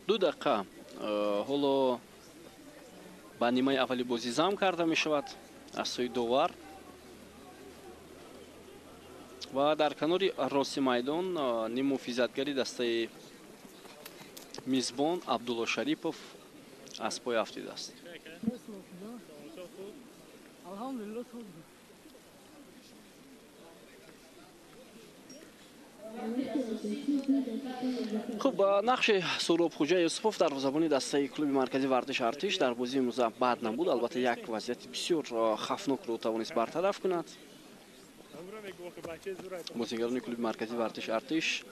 ду дақиқа ҳоло ба нимаи аввали бозӣ зам карда мешавад аз сӯи довар ва дар канори рости майдон ниммуҳофизатгари дастаи мизбон Абдулло Шарипов аз пой афтидааст. Хуб, нақши Суҳроб Хуҷа Юсупов дарвозабони дастаи клуби марказии варзиши Артиш дар бозии имрӯза бад набуд. Албатта, як вазъияти бисёр хафнокро тавонист бартараф кунад. Бозигарони клуби марказии варзиши Артиш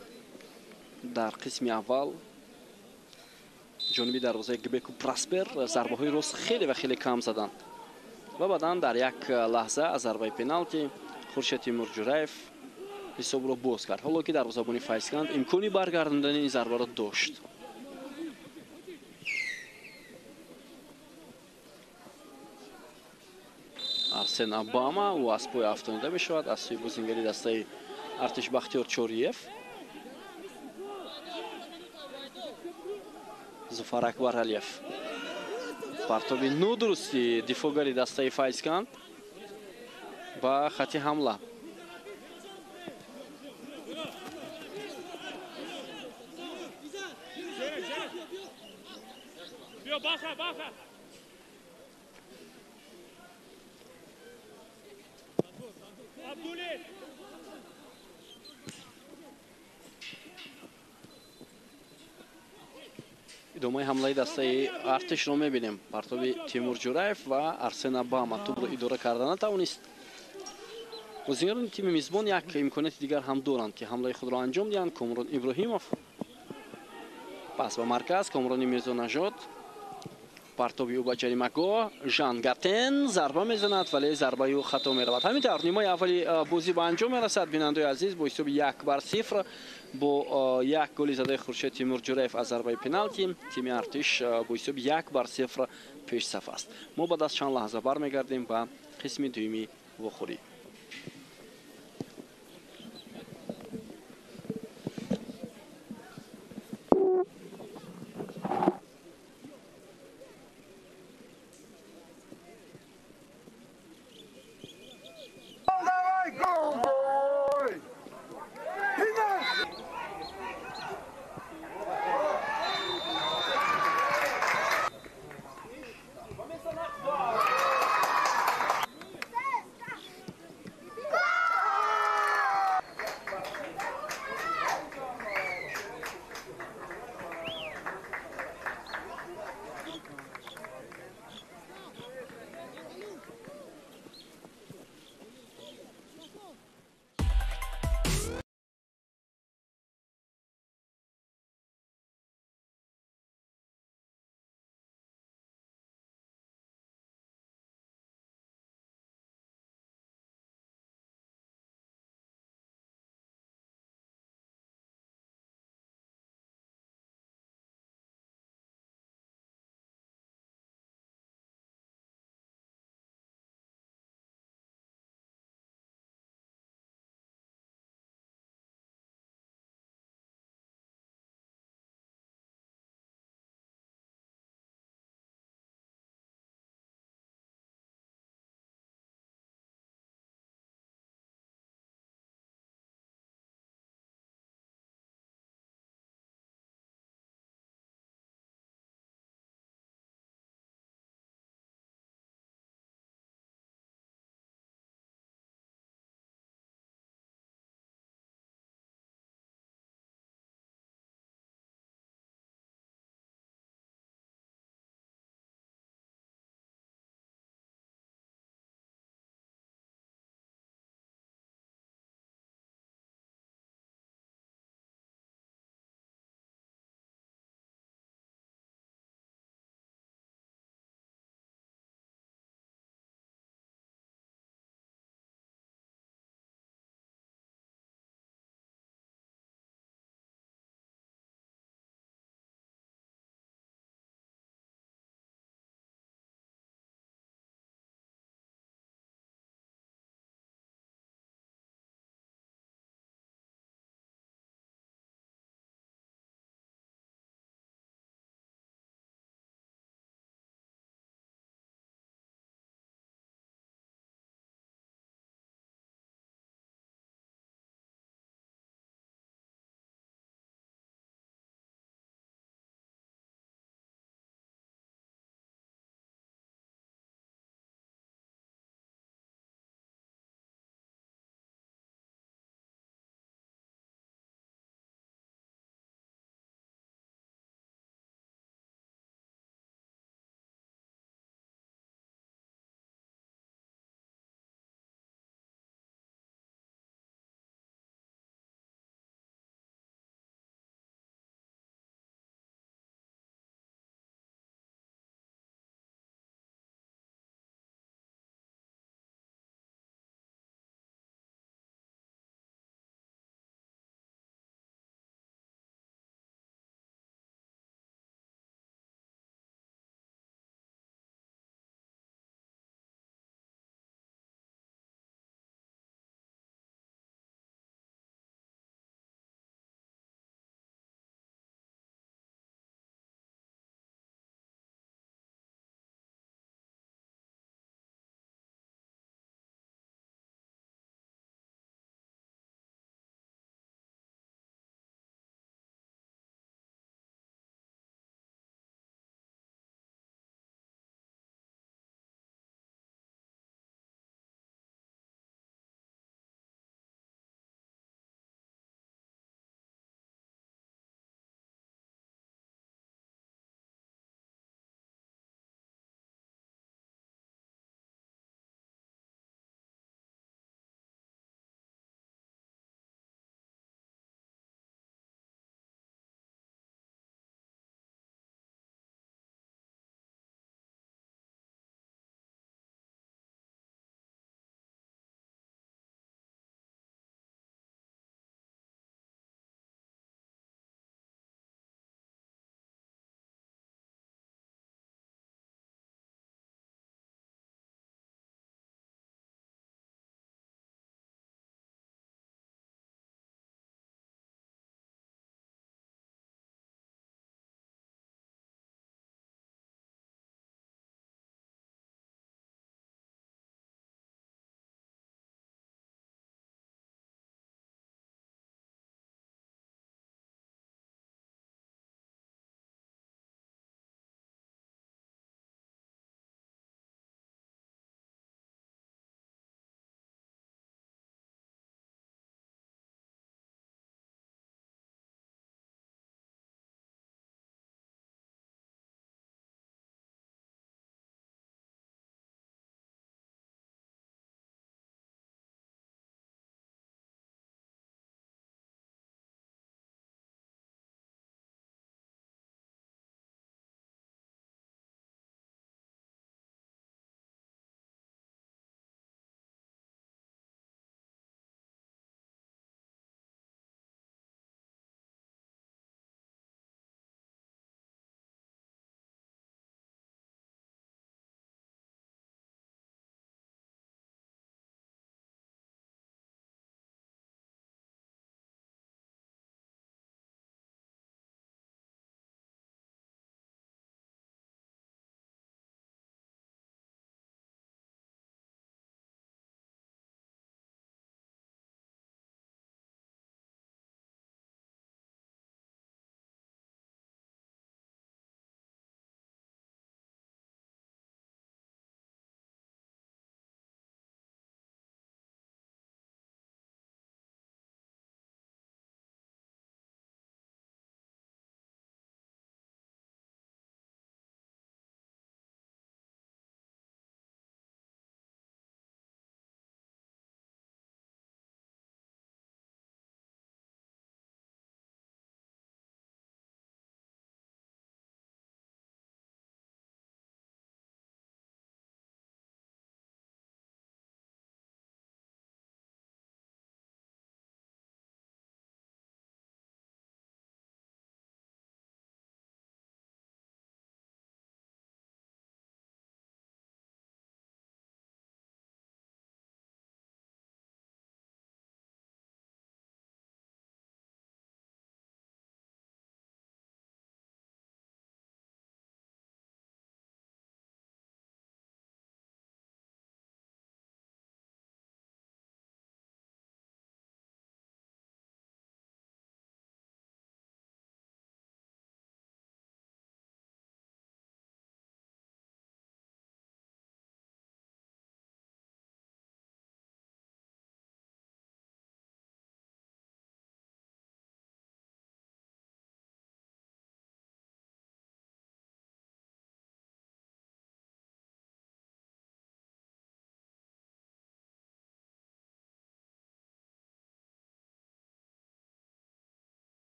дар қисми аввал ҷониби дарвозаи Гбеку Праспер зарбаҳои рост хеле ва хеле кам заданд ва баъдан дар як лаҳза аз зарбаи пеналти Хуршед Тимурҷураев ҳисобро боз кард, ҳоло ки дарвозабони Файзканд имкони баргардондани ин зарбаро дошт. Арсен Обама ӯ аз пой афтонида мешавад аз сӯи бозингари дастаи Артиш Бахтиёр Чориев. Зуфар Акбаралиев партоби нодурусти дифоъгари дастаи Файзканд ба хати ҳамла. Идомаи ҳамлаи дастаи Артишро мебинем. Партоби Тимур Ҷураев ва Арсен Обама тӯбро идора карда натавонист. Бозигарони тими мизбон як имконияти дигар ҳам доранд, ки ҳамлаи худро анҷом диҳанд. Комрон Иброҳимов пас ба марказ, Комрони Мирзонажод, партоби ӯ ба ҷаримагоҳ, Жан Гатен зарба мезанад, вале зарбаи ӯ хато меравад. Ҳамин тавр нимаи аввали бозӣ ба анҷом мерасад. Бинандаои азиз, бо ҳисоби 1-0 бо як голи задаи Хуршед Тимурҷураев аз зарбаи пеналти тими Артиш бо ҳисоби 1-0 пешсаф аст. Мо баъд аз чанд лаҳза бармегардем ба қисми дуюми вохӯрӣ.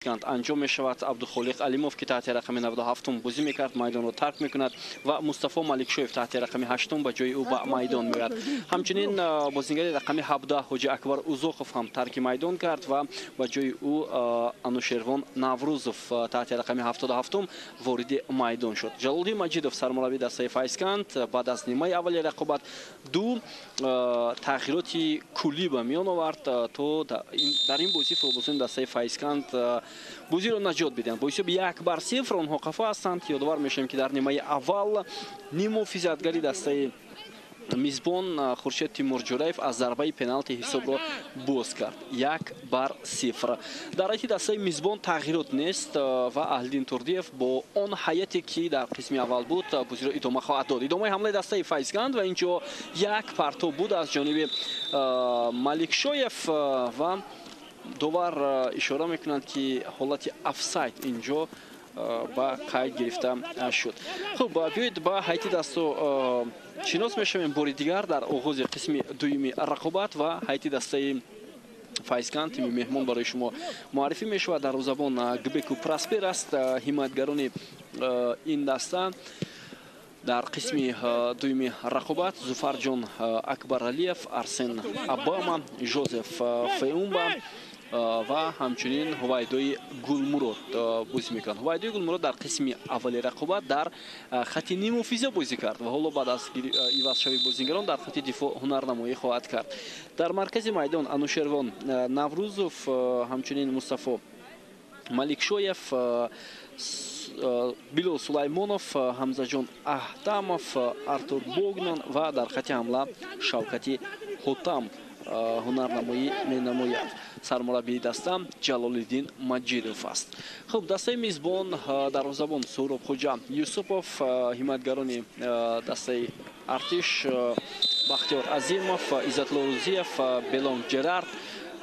Файзканд анҷом мешавад. Абдухолиқ Алимов, ки таҳти рақами 97 бозӣ мекард, майдонро тарк мекунад ва Мустафо Маликшоев таҳти рақами 8 ба ҷои ӯ ба майдон меояд. Ҳамчунин бозингари рақами 17 Ҳоҷи Акбар Узоқов ҳам тарки майдон кард ва ба ҷои ӯ Анушервон Наврӯзов таҳти рақами 77 вориди майдон шуд. Ҷалолиддин Маҷидов, сармураббии дастаи Файзканд, баъд аз нимаи аввали рақобат ду тағйироти куллӣ ба миён овард, то дар ин бозӣ футболбозони дастаи Файзканд бозиро наҷот бидиҳанд. Бо ҳисоби 1-0 онҳо қафо ҳастанд. Ёдовар мешавем, ки дар нимаи аввал ниммуҳофизатгари дастаи мизбон Хуршед Тимурҷураев аз зарбаи пеналти ҳисобро боз кард 1-0. Дар ҳайати дастаи мизбон тағйирот нест ва Аҳлиддин Турдиев бо он ҳайате, ки дар қисми аввал буд, бозиро идома хоҳад дод. Идомаи ҳамлаи дастаи Файзканд ва инҷо як партоб буд аз ҷониби Маликшоев ва довар ишора мекунанд, ки ҳолати офсайд инҷо ба қайд гирифта шуд. Хуб, биёед ба ҳайати дасту шинос мешавем бори дигар дар оғози қисми дуюми рақобат ва ҳайати дастаи Файзканд, тими меҳмон, барои шумо муаррифӣ мешавад. Дарвозабон Гбеку Проспер аст. Ҳимоятгарони ин даста дар қисми дуюми рақобат Зуфарҷон Акбаралиев, Арсен Абама, Жозеф Феумба ва ҳамчунин Ҳувайдои Гулмурод бозӣ мекунанд. Ҳувайдои Гулмурод дар қисми аввали рақобат дар хати ниммуҳофиза бозӣ кард ва ҳоло баъд аз ивазшавии бозингарон дар хати дифоъ ҳунарнамоӣ хоҳад кард. Дар маркази майдон Анушервон Наврӯзов, ҳамчунин Мустафо Маликшоев, Билол Сулаймонов, Ҳамзаҷон Аҳтамов, Артур Богнан ва дар хати ҳамла Шавкати Ҳотам ҳунарнамоӣ менамояд. Сармураббии даста Ҷалолиддин Маҷидов аст. Хуб, дастаи мизбон дарвозабон Суҳроб Хоҷа Юсупов, ҳимоятгарони дастаи Артиш Бахтиёр Азимов, Иззатло Рӯзиев, Белонг Ҷерард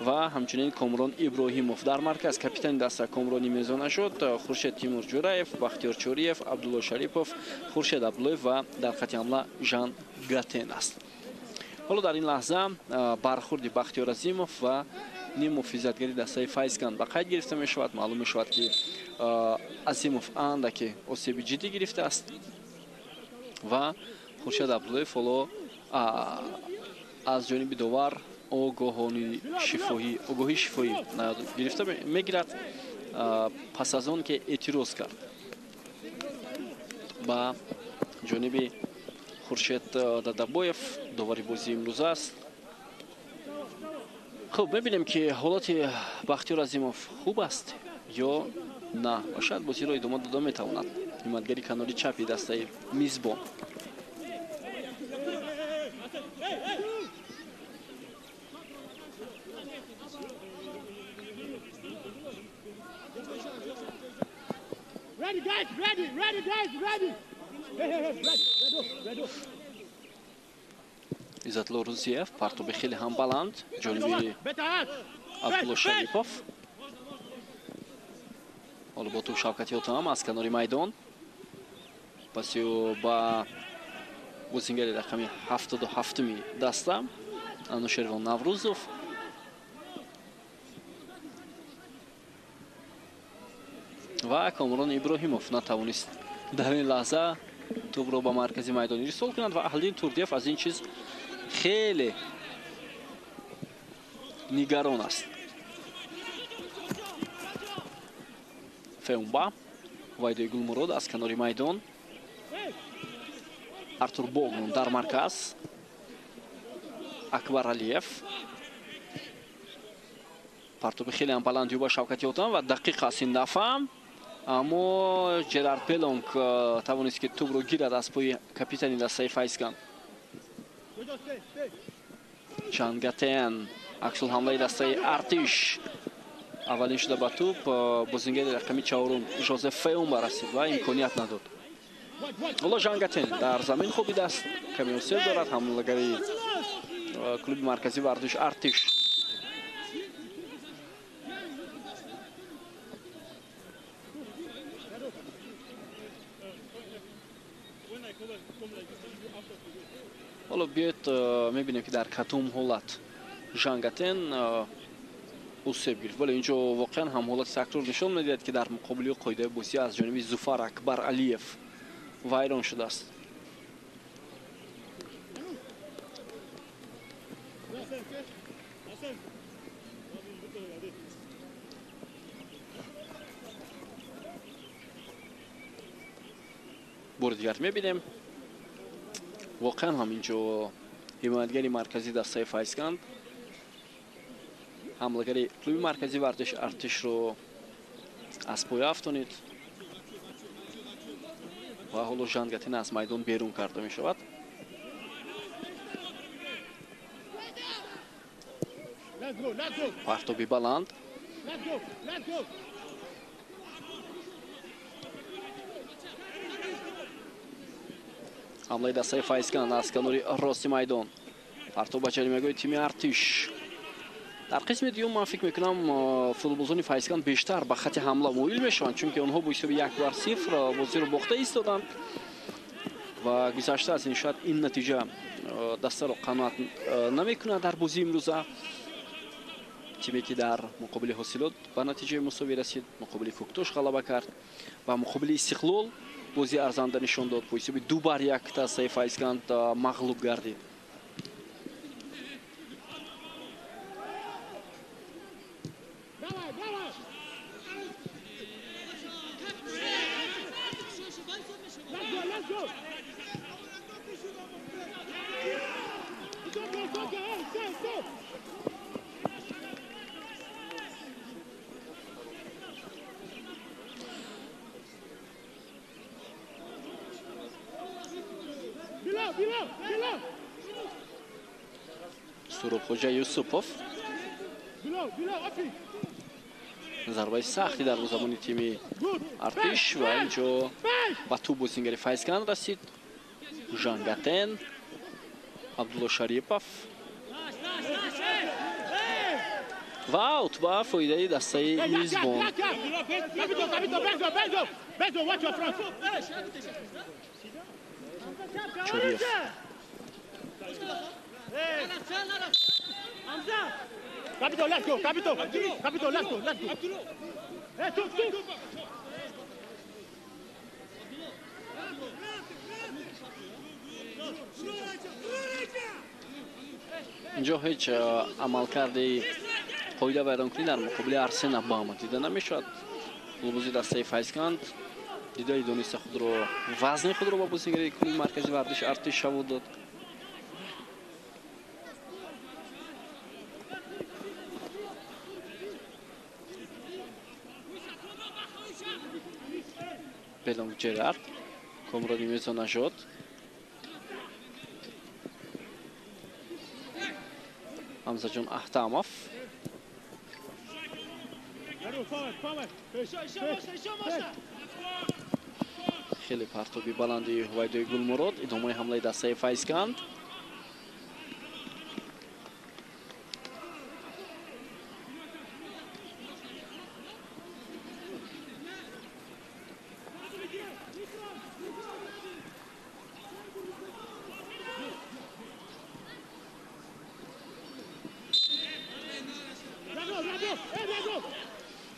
ва ҳамчунин Комрон Иброҳимов. Дар марказ капитани даста Комрони мезона шуд, Хуршед Тимурҷураев, Бахтиёр Чориев, Абдулло Шарипов, Хуршед Абдуллоев ва дар хати ҳамла Жан Гатен аст. Ҳоло дар ин лаҳза бархурди Бахтиёр Азимов ва ниммуҳофизатгари дастаи Файзканд ба қайд гирифта мешавад. Маълум мешавад, ки Азимов андаке осеби ҷиддӣ гирифтааст ва Хуршед Абдуллоев ҳоло аз ҷониби довар огоҳии шифоҳӣ гирифта мегирад, пас аз он ки эътироз кард ба ҷониби Хуршед Дадабоев, довари бозии имрӯза аст. Хуб, мебинем, ки ҳолати Бахтиёр Азимов хуб аст ё на ва шояд бозиро идома дода метавонад. Ҳимоятгари канори чапи дастаи мизбон. Ready, guys, ready, ready, guys, ready. Иззатло Рӯзиев партоби хеле ҳам баланд ҷониби Абдулло Шарипов. Ҳоло бо тӯб Шавкати Ҳотам аз канори майдон, паси ӯ ба бозингари рақами 77-ми даста Анушервон Наврӯзов. Ва Комрон Иброҳимов натавонист дар ин лаҳза тӯбро ба маркази майдон ирсол кунад ва Аҳлиддин Турдиев аз ин чиз хеле нигарон аст. Феумба, Ҳувайдои Гулмурод аз канори майдон, Артур Богнун дар марказ, Акбар Алиев. Партоби хеле ҳам баланд ба Шавкати Ҳотам ва дақиқ аст ин дафъа, аммо Ҷерард Белонг тавонист, ки тӯбро гирад аз пои капитани дастаи Файзканд. Чангатен, аксулҳамлаи дастаи Артиш аввалин шуда ба тӯб бозингари рақами 4 Жозеф Феумба расид ва имконият надод. Ҳоло Жангатен дар замин хобидааст, каме осеб дорад. Ҳамлагари клуби марказии варзиш Артиш. Ҳоло биёед мебинем, ки дар кадом ҳолат Жангатен Осеб гирифт. Вале инҷо воқеан ҳам ҳолати такрор нишон медиҳад, ки дар муқобили қоидаи бозӣ аз ҷониби Зуфар Акбар Алиев вайрон шудааст. Бори дигар мебинем. Воқеан ҳам инҷо ҳимоятгари марказии дастаи Файзканд ҳамлагари клуби марказии варзиши Артишро аз поя афтонид ва ҳоло Жангатин аз майдон берун карда мешавад. Партоби баланд. Ҳамлаи дастаи Файзканд аз канори рости майдон. Партоб ба ҷаримагоҳи тими Артиш. Дар қисми дуюм ман фикр мекунам футболбозони Файзканд бештар ба хати ҳамла моил мешаванд, чунки онҳо бо ҳисоби 1-0 бозиро бохта истоданд ва гузашта аз ин шояд ин натиҷа дастаро қаноат намекунад дар бозии имрӯза. Тиме ки дар муқобили Ҳосилот ба натиҷаи мусовӣ расид, муқобили Кӯктош ғалаба кард ва муқобили Истиқлол бозии арзанда нишон дод. Бо ҳисоби 2-1 дастаи Файзканд мағлуб гардид. Суробхоҷа Юсупов зарбаи сахти дарвозабони тими Артиш ва инҷо ба тӯб бозингари Файзканд расид. Жангатен, Абдулло Шарипов ва аут ба фоидаи дастаи мизбон. Чориев. Capito, let's go, Capito, Capito, let's go, let's go. Hey, two, two. Инҷо ҳеҷ амалкарди қоида вайронкунӣ дар муқобили Арсен Абама дида намешавад. Футболбози дастаи Файзканд дидаи дониста худро, вазни худро ба бозингари клуби марказии варзиши Артиш шавод дод. Белонг Джерард, Комрони Мирзонажод. Ҳамзаҷон Аҳтамов. Хеле партоби баланди Ҳувайдои Гулмурод. Идомаи ҳамлаи дастаи Файзканд.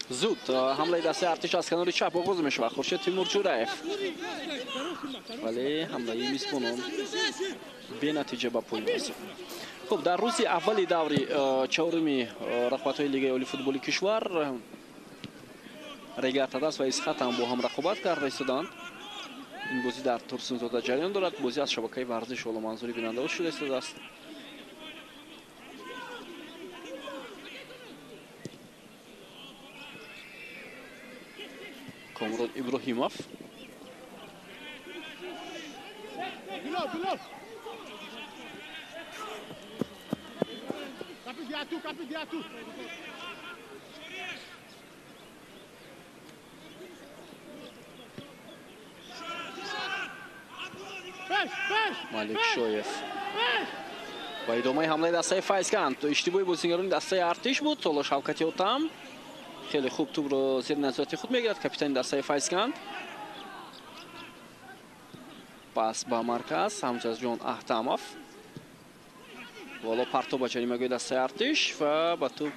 Зуд ҳамлаи дастаи Артиш аз канори чап оғоз мешавад. Хуршед Тимурҷураев. Вале ҳамлаи мизбонон бенатиҷа ба поён расид. Хуб, дар рӯзи аввали даври чоруми рақобатҳои Лигаи олии футболи кишвар Регар-ТадАЗ ва Исхат ҳам бо ҳам рақобат карда истоданд. Ин бозӣ дар Турсунзода ҷараён дорад. Бозӣ аз шабакаи варзиш ҳоло манзури бинандаҳо шуда истодааст. Комрод Иброҳимов. Малик Шоев. Ва идомаи ҳамлаи дастаи Файзканд. Иштибоҳи бозингарони дастаи Артиш буд. Ҳоло Шавкати Отам хеле хуб тӯбро зери назорати худ мегирад. Капитани дастаи Файзканд. Пас ба марказ Ҳамзаҷон Аҳтамов. Ҳоло партоб ба ҷаримагоҳи дастаи Артиш ва ба тӯб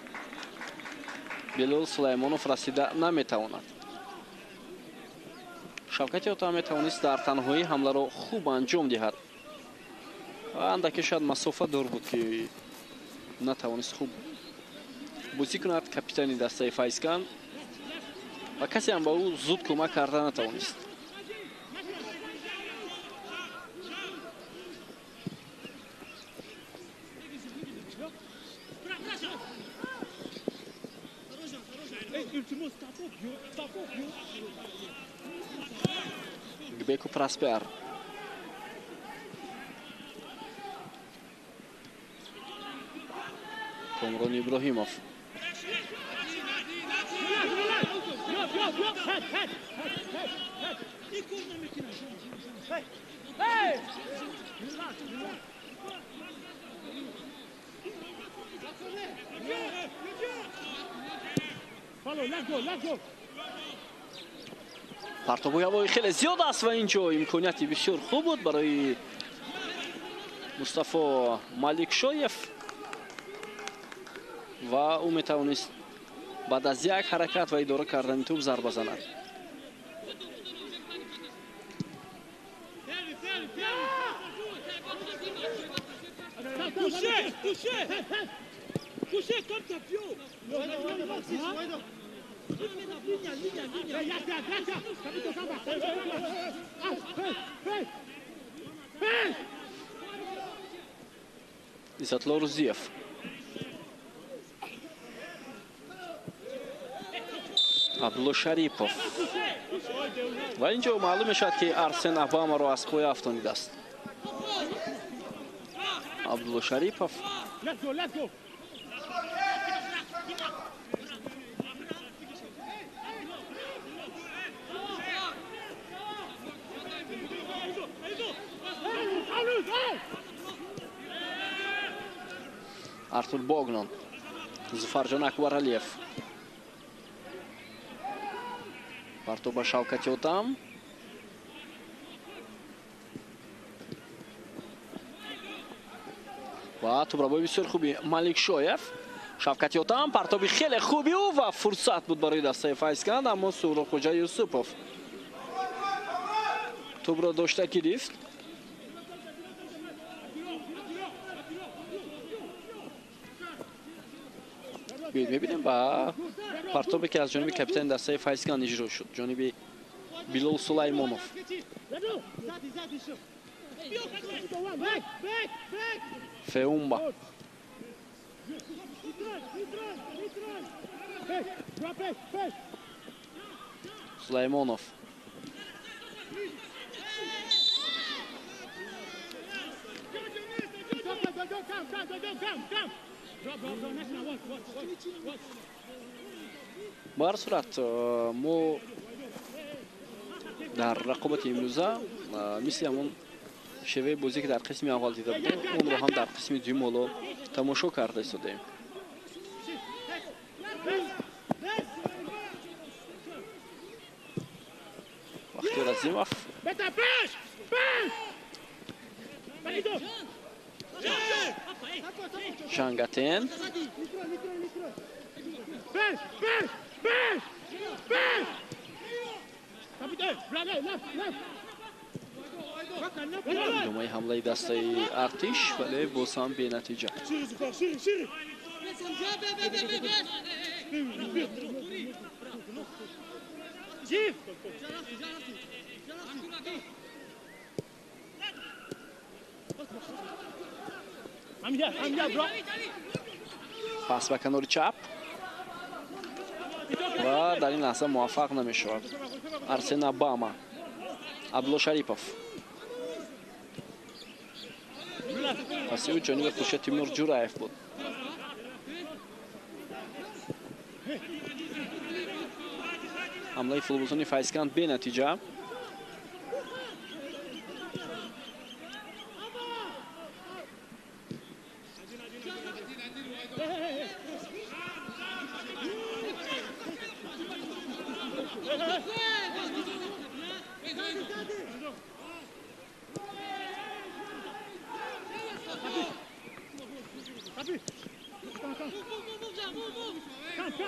Билол Сулаймонов расида наметавонад. Шавкати Отам метавонист дар танҳоӣ ҳамларо хуб анҷом диҳад. Андаке шояд масофа дур буд, ки натавонист хуб бозӣ кунад капитани дастаи Файзканд ва касе ҳам ба ӯ зуд кӯмак карда натавонист. Гбеку Проспер. Комрон Иброҳимов. Партобои ҳавои хеле зиёд аст ва ин ҷо имконияти бисёр хуб буд барои Мустафо Маликшоев ва ӯ метавонист баъд аз як ҳаракат ва идора кардани тӯб зарба занад. Иззатулло Рузиев. Абдулло Шарипов. Ва ин ҷо маълум мешавад, ки Арсен Абамаро аз пой афтонидааст. Абдулло Шарипов. Артур Богнон, Зуфарҷон Акбаралиев. Партоба Шавкати Отам. Ва тӯбрабои бисёр хуби Маликшоев. Шавкати Отам партоби хеле хуби ӯ ва фурсат буд барои дастаи Файзканд, аммо Суҳробхоҷа Юсупов тӯбро дошта гирифт. Мебинем ба партобе, ки аз ҷониби капитани дастаи Файзканд иҷро шуд, ҷониби Билол Сулаймонов. Феумба. Сулаймонов. Ба ҳар сурат, мо дар рақобати имрӯза мисли ҳамон шеваи бозӣ, ки дар қисми аввал дида будем, онро ҳам дар қисми дуюм ҳоло тамошо карда истодаем. Бахтиёр Азимов. Жангатен. Идомаи ҳамлаи дастаи Артиш, вале боз ҳам бенатиҷа. Пас ба канори чап ва дар ин лаҳза муваффақ намешавад Арсен Абама. Абдулло Шарипов. Паси ӯ ҷониби Хуршед Тимур Ҷураев буд. Ҳамлаи футболбозони Файзканд бенатиҷа.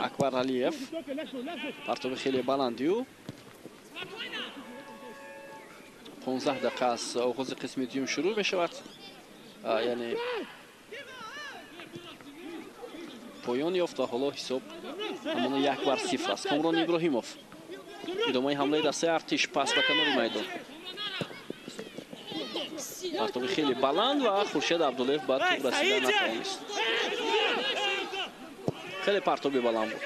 Акбар Алиев. Партоби хеле баландию. 15 дақиқа аз оғози қисми дуюм шурӯъ мешавад. Яъне поён ёфт ва ҳоло ҳисоб ҳамоно 1-0 аст. Комрон Иброҳимов. Идомаи ҳамлаи дастаи Артиш, пас ба канори майдон. Партоби хеле баланд ва Хуршед Абдуллоев ба тӯб расида натавонист. Хеле партоби баланд буд.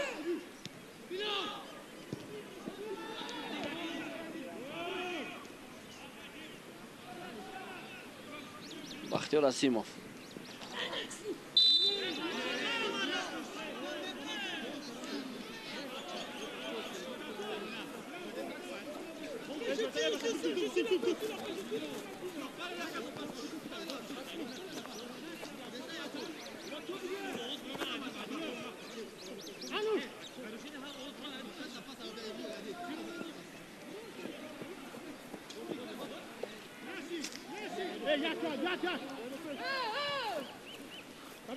Бахтиёр Азимов.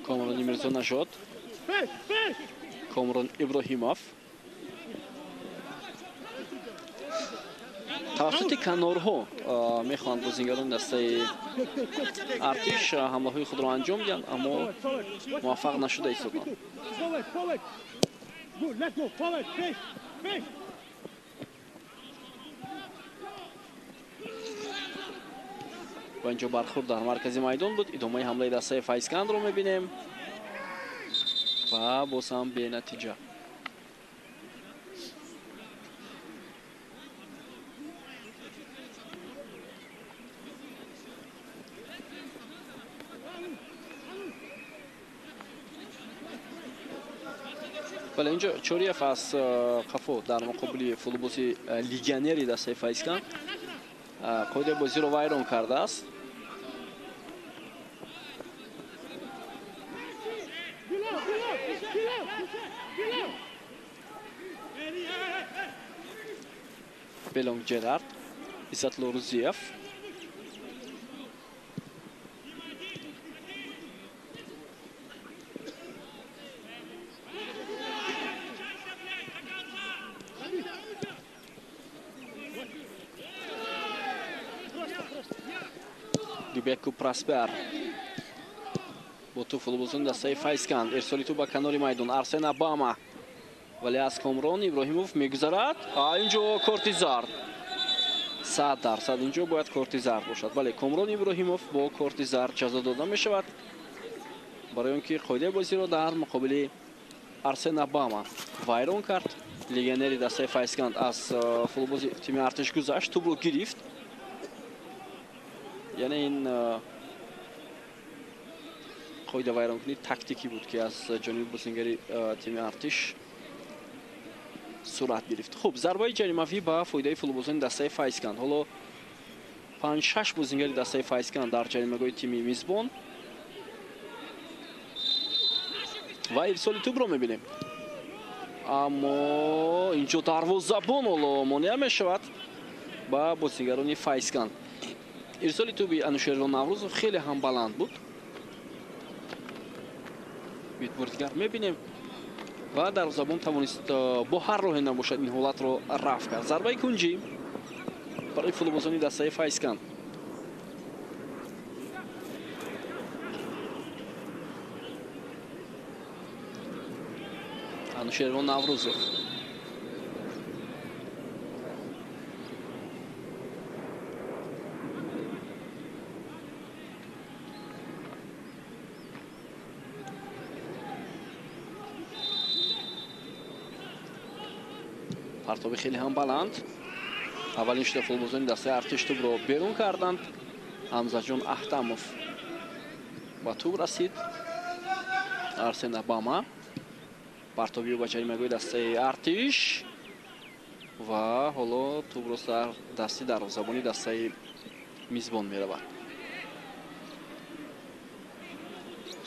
Комрон Мирзонажод. Комрон Иброҳимов. Тавассути канорҳо мехоҳанд бозингарони дастаи Артиш ҳамлаҳои худро анҷом диҳанд, аммо муваффақ нашуда истоданд. Ва инҷо бархӯрд дар маркази майдон буд. Идомаи ҳамлаи дастаи Файзкандро мебинем ва боз ҳам бенатиҷа. Бале, инҷо Чориев аз қафо дар муқобили футболбози легионери дастаи Файзканд қоидаи бозиро вайрон кардааст. Белонг Джерард, Иззатло Рузиев. Дюбеку Проспер. Бо тӯб футболбозони дастаи Файзканд. Ирсоли тӯб ба канори майдон. Арсен Обама. Вале аз Комрон Иброҳимов мегузарад. Инҷо корти зард. 100% инҷо бояд корти зард бошад. Бале, Комрон Иброҳимов бо корти зард ҷазо дода мешавад. Барои он ки қоидаи бозиро дар муқобили Арсен Обама вайрон кард. Легионери дастаи Файзканд аз футболбози тими Артиш гузашт, тӯбро гирифт. Яъне ин қоида вайронкунӣ тактикӣ буд, ки аз ҷониби бозингари тими Артиш сурат гирифт. Хуб, зарбаи ҷаримавӣ ба фоидаи футболбозони дастаи Файзканд. Ҳоло 5-6 бозингари дастаи Файзканд дар ҷаримагоҳи тими мизбон. Ва ирсоли тӯбро мебинем. Аммо инҷо дарвозабон ҳоло монеа мешавад ба бозингарони Файзканд. Ирсоли тӯби Анушервон Наврӯзов хеле ҳам баланд буд. Бори дигар мебинем ва дарвозабон тавонист бо ҳар роҳе набошад ин ҳолатро рафъ кард. Зарбаи кунҷӣ барои футболбозони дастаи Файзканд. Анушервон Наврӯзов. Партоби хеле ҳам баланд. Аввалин шуда футболбозони дастаи Артиш тӯбро берун карданд. Ҳамзаҷон Аҳтамов ба тӯб расид. Арсен Обама. Партоби ӯ ба ҷаримагоҳи дастаи Артиш ва ҳоло тӯбро дар дасти дарвозабони дастаи мизбон меравад.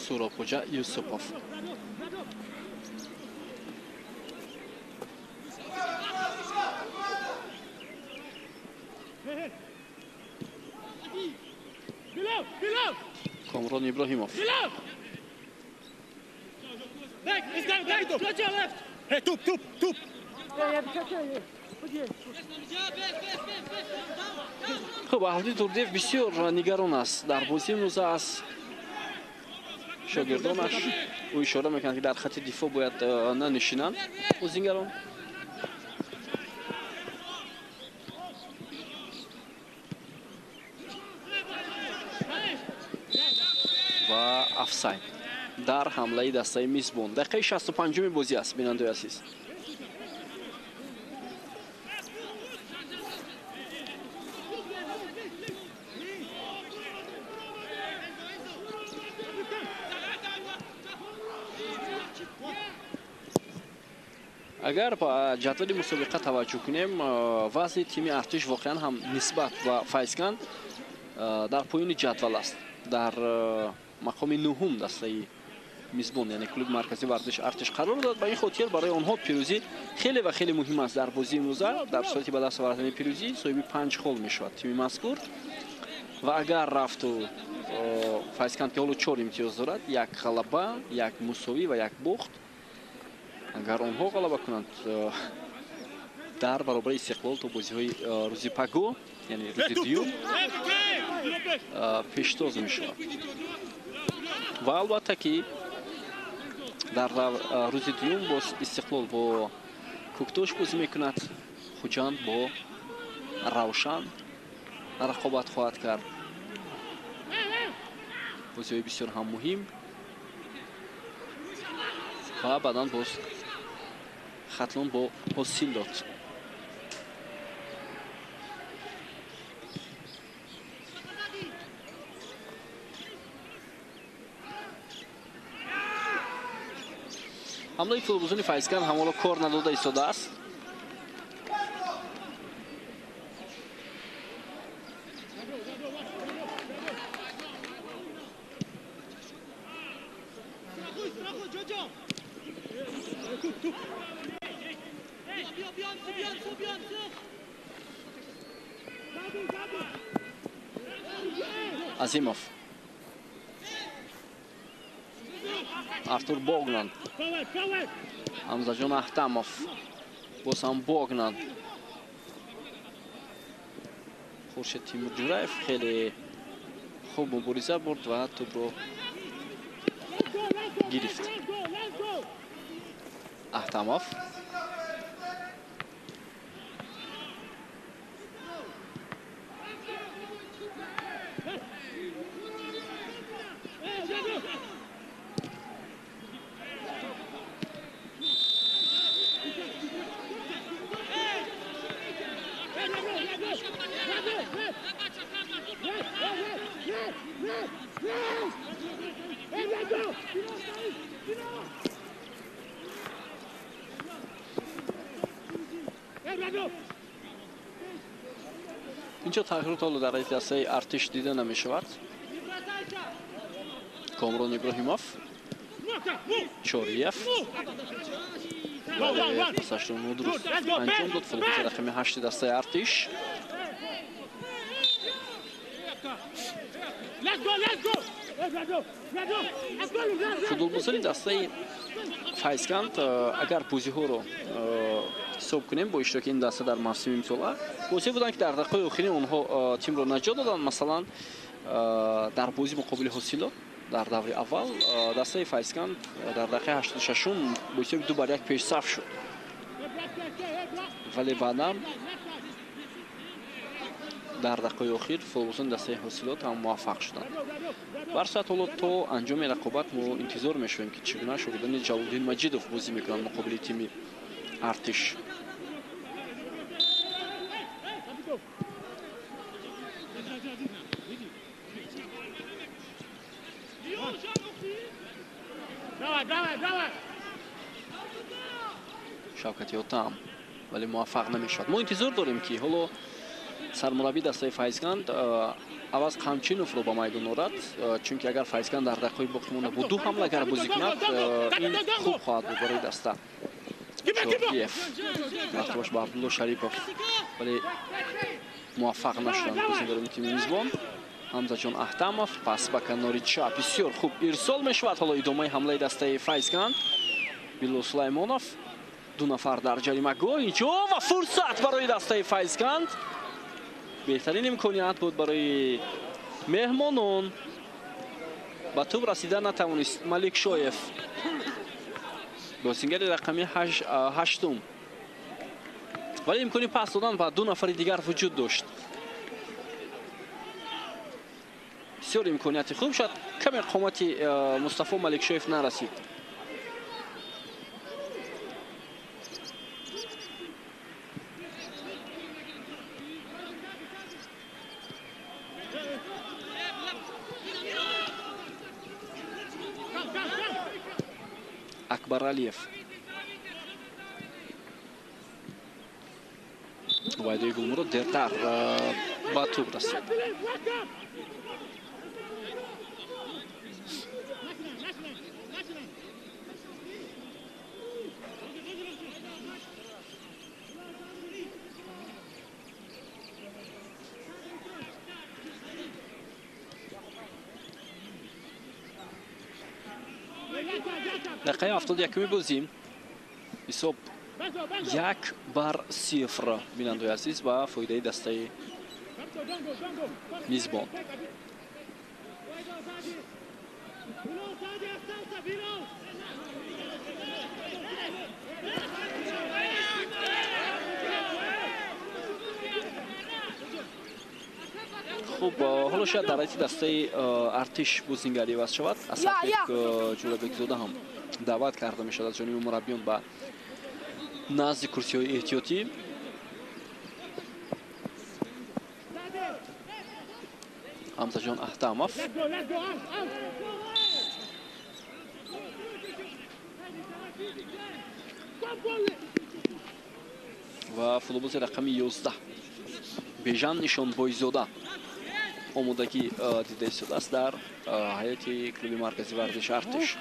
Суробхоҷа Юсупов. Комрон Иброҳимов. Hey, туп, туп, туп. Хуб, Аҳмадӣ Турдиев бисёр нигарон аст дар бозии имрӯза аз шогирдонаш. Ӯ ишора мекунад, ки дар хати дифоъ бояд нанишинанд бозигарон. Ва офсайд дар ҳамлаи дастаи мизбон. Дақиқаи 65-уми бозӣ аст, бинандаи азиз. Агар ба ҷадвали мусобиқа таваҷҷӯҳ кунем, вазъи тими Артиш воқеан ҳам нисбат ба Файзканд дар поёни ҷадвал аст. Дар мақоми нуҳум дастаи мизбон, яъне клуби марказии варзиши Артиш қарор дод. Ба ин хотир барои онҳо пирӯзӣ хеле ва хеле муҳим аст дар бозии имрӯза. Дар сурати ба даст овардани пирӯзӣ соҳиби 5 хол мешавад тими мазкур. Ва агар рафту Файзканд, ки ҳоло 4 имтиёз дорад, як ғалаба, як мусовӣ ва як бохт, агар онҳо ғалаба кунанд дар баробари Истиқлол то бозиҳои рӯзи паго, яъне рӯзи дуюм, пештоз мешавад. Ва албатта ки дар рӯзи дуюм боз Истиқлол бо Кӯктош бозӣ мекунад, Хуҷанд бо Равшан рақобат хоҳад кард. Бозиҳои бисёр ҳам муҳим. Ва баъдан боз Хатлон бо ҳосил дод. Ҳамлаи футболбозони Файзканд ҳамоло кор надода истодааст. Азимов, Артур Богнан, Ҳамзаҷон Аҳтамов, боз ҳам Богнан, Хуршед Тимурҷураев хеле хуб мубориза бурд ва тӯбро гирифт. Аҳтамов, инҷо тағйирот ҳоло дар дастаи Артиш дида намешавад. Комрон Иброҳимов, Чориев пасашро нодуруст анҷом дод. Футболбози рақами 8 дастаи Артиш. Футболбозони дастаи Файзканд агар бозиҳоро ҳисоб кунем бо иштироки ин даста дар мавсими имсола, бозиҳо буданд, ки дар дақиқаи охирин онҳо тимро наҷот доданд. Масалан, дар бозӣ муқобили Ҳосилот дар даври аввал дастаи Файзканд дар дақиқаи 86-ум бо ҳисоби 2-1 пешсаф шуд, вале баъдан дар дақиқаи охир футболбозони дастаи Ҳосилот ҳам муваффақ шуданд. Бар сурат ҳоло то анҷоми рақобат мо интизор мешавем, ки чӣ гуна шогирдони Ҷалолиддин Маҷидов бозӣ мекунанд муқобили тими Артиш. Шавкати Отам, вале муваффақ намешавад. Мо интизор дорем, ки ҳоло сармураббии дастаи Файзканд Аваз Қамчиновро ба майдон орад, чунки агар Файзканд дар дақиқаҳои боқимонда бо ду ҳамлагар бозӣ кунад, ин хуб хоҳад буд барои даста. Чоргиев мартабаш ба Абдулло Шарипов, вале муваффақ нашуданд бозигарони тими мизбон. Ҳамзаҷон Аҳтамов пас ба канори чап бисёр хуб ирсол мешавад. Ҳоло идомаи ҳамлаи дастаи Файзканд. Билол Сулаймонов. Ду нафар дар ҷаримагоҳ инҷо ва фурсат барои дастаи Файзканд. Беҳтарин имконият буд барои меҳмонон. Ба тӯб расида натавонист Маликшоев. Бозингари рақами ҳаштум. Вале имкони пас додан ба ду нафари дигар вуҷуд дошт. Бисёр имконияти хуб, шояд каме қомати Мустафо Маликшоев нарасид. Акбаралиев. Вайдои Гулмурод дертар ба тӯб расид. Дақиқаи 71-уми бозӣ. Ҳисоб 1-0 бинандои азиз ба фоидаи дастаи мизбон. Хуб, ҳоло шояд дар ҳайати дастаи Артиш бозингари иваз шавад. Асадбек Ҷӯрабекзода ҳам даъват карда мешавад аз ҷониби мураббиён ба назди курсиҳои эҳтиётӣ. Ҳамзаҷон Аҳтамов. Ва футболбози рақами 11 Бежан Нишонбойзода омодагӣ дида истодааст дар ҳайати клуби маркази варзиши Артиш.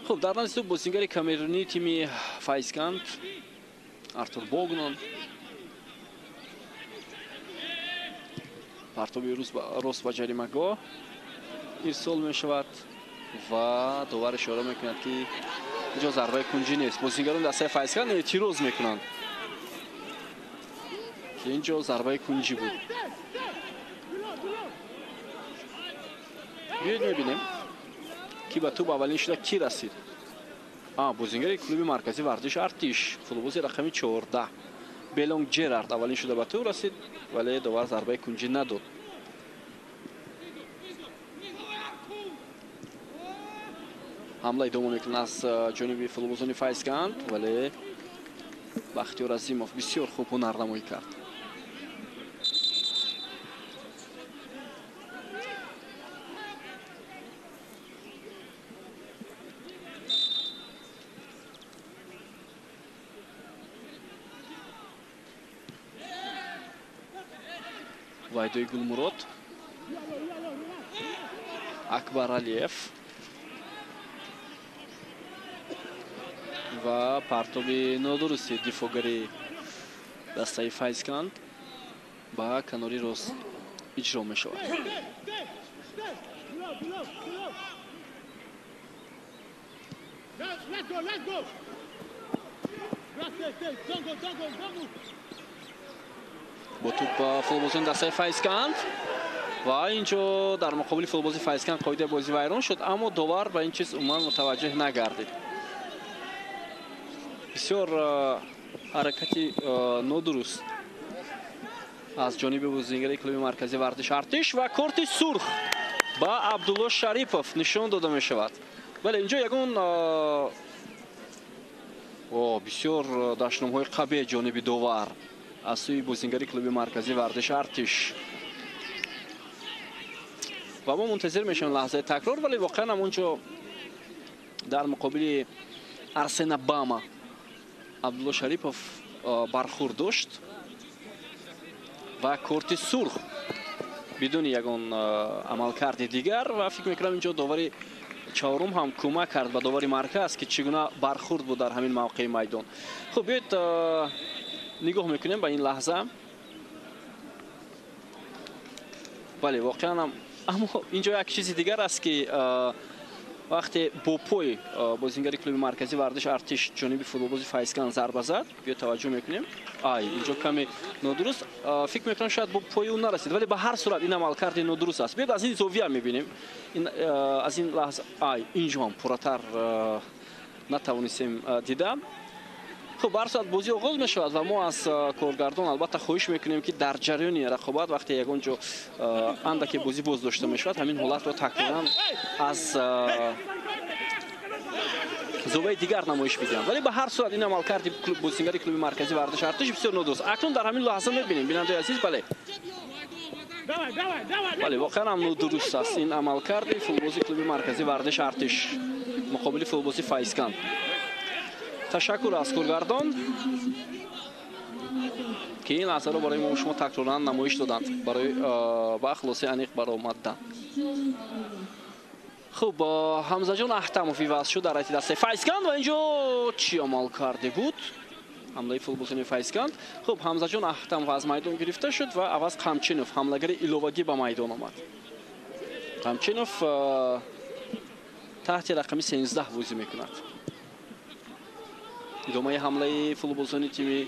Хуб, дар назди бозингари камерунии тими Файзканд Артур Богнан. Партоби рост ба ҷаримагоҳ ирсол мешавад ва довар ишора мекунад, ки инҷо зарбаи кунҷӣ нест. Бозингарони дастаи Файзканд эътироз мекунанд, ки инҷо зарбаи кунҷӣ буд. Биёед мебинем, ки ба тӯб аввалин шуда ки расид. Бозингари клуби марказии варзиши Артиш, футболбози рақами 14 Белонг Ҷерард аввалин шуда ба тӯб расид, вале довар зарбаи кунҷӣ надод. Ҳамла идома мекунад аз ҷониби футболбозони Файзканд, вале Бахтиёр Азимов бисёр хуб ҳунарнамоӣ кард. Вайдои Гулмурод, Акбаралиев ва партоби нодурусти дифоъгари дастаи Файзканд ба канори рост иҷро мешавад. Бо тӯб ба футболбозони дастаи Файзканд ва инҷо дар муқобили футболбози Файзканд қоидаи бозӣ вайрон шуд, аммо довар ба ин чиз умуман мутаваҷҷеҳ нагардид. Бисёр ҳаракати нодуруст аз ҷониби бозингари клуби марказии варзиши Артиш ва корти сурх ба Абдулло Шарипов нишон дода мешавад. Бале, инҷо ягон бисёр дашномҳои қабеҳ ҷониби довар аз сӯи бозингари клуби марказии варзиши Артиш. Ва мо мунтазир мешавем лаҳзаи такрор, вале воқеан ҳам онҷо дар муқобили Арсена Бама Абдулло Шарипов бархӯрд дошт ва корти сурх бидуни ягон амалкарди дигар. Ва фикр мекунам инҷо довари чорум ҳам кӯмак кард ба довари марказ, ки чӣ гуна бархӯрд буд дар ҳамин мавқеи майдон. Хуб, биёед нигоҳ мекунем ба ин лаҳза. Бале, воқеан ҳам, аммо инҷо як чизи дигар аст, ки Вақте бо пой бозингари клуби марказии варзиш Артиш ҷониби футболбози Файзканд зарба зад, биё таваҷҷӯҳ мекунем. Ай, инҷо каме нодуруст. Фикр мекунам шояд бо пои ӯ нарасид, вале ба ҳар сурат ин амалкарди нодуруст аст. Биёд аз ин зовия мебинем. Аз ин лаҳза, ай, инҷо ҳам пурратар натавонистем дида. Хуб, ба ҳар сурат бозӣ оғоз мешавад ва мо аз коргардон албатта хоҳиш мекунем, ки дар ҷараёни рақобат вақте ягон ҷо андаке бозӣ боздошта мешавад, ҳамин ҳолатро такроран аз зовияи дигар намоиш бидиҳанд. Вале ба ҳар сурат ин амалкарди бозингари клуби марказии варзиши Артиш бисёр нодуруст. Акнун дар ҳамин лаҳза мебинем, бинандаи азиз, бале. Бале, воқеан ҳам нодуруст аст ин амалкарди футболбози клуби марказии варзиши Артиш муқобили футболбози Файзканд. Ташаккур аз коргардон, ки ин лаҳзаро барои мо шумо такроран намоиш доданд, барои ба хулосаи аниқ баромадан. Хуб, Ҳамзаҷон Аҳтамов иваз шуд дар ҳайати дастаи Файзканд ва инҷо чӣ амал карде буд? Ҳамлаи футболбозони Файзканд. Хуб, Ҳамзаҷон Аҳтамов аз майдон гирифта шуд ва аваз Қамчинов, ҳамлагари иловагӣ, ба майдон омад. Қамчинов таҳти рақами 13 бозӣ мекунад. Идомаи ҳамлаи футболбозони тими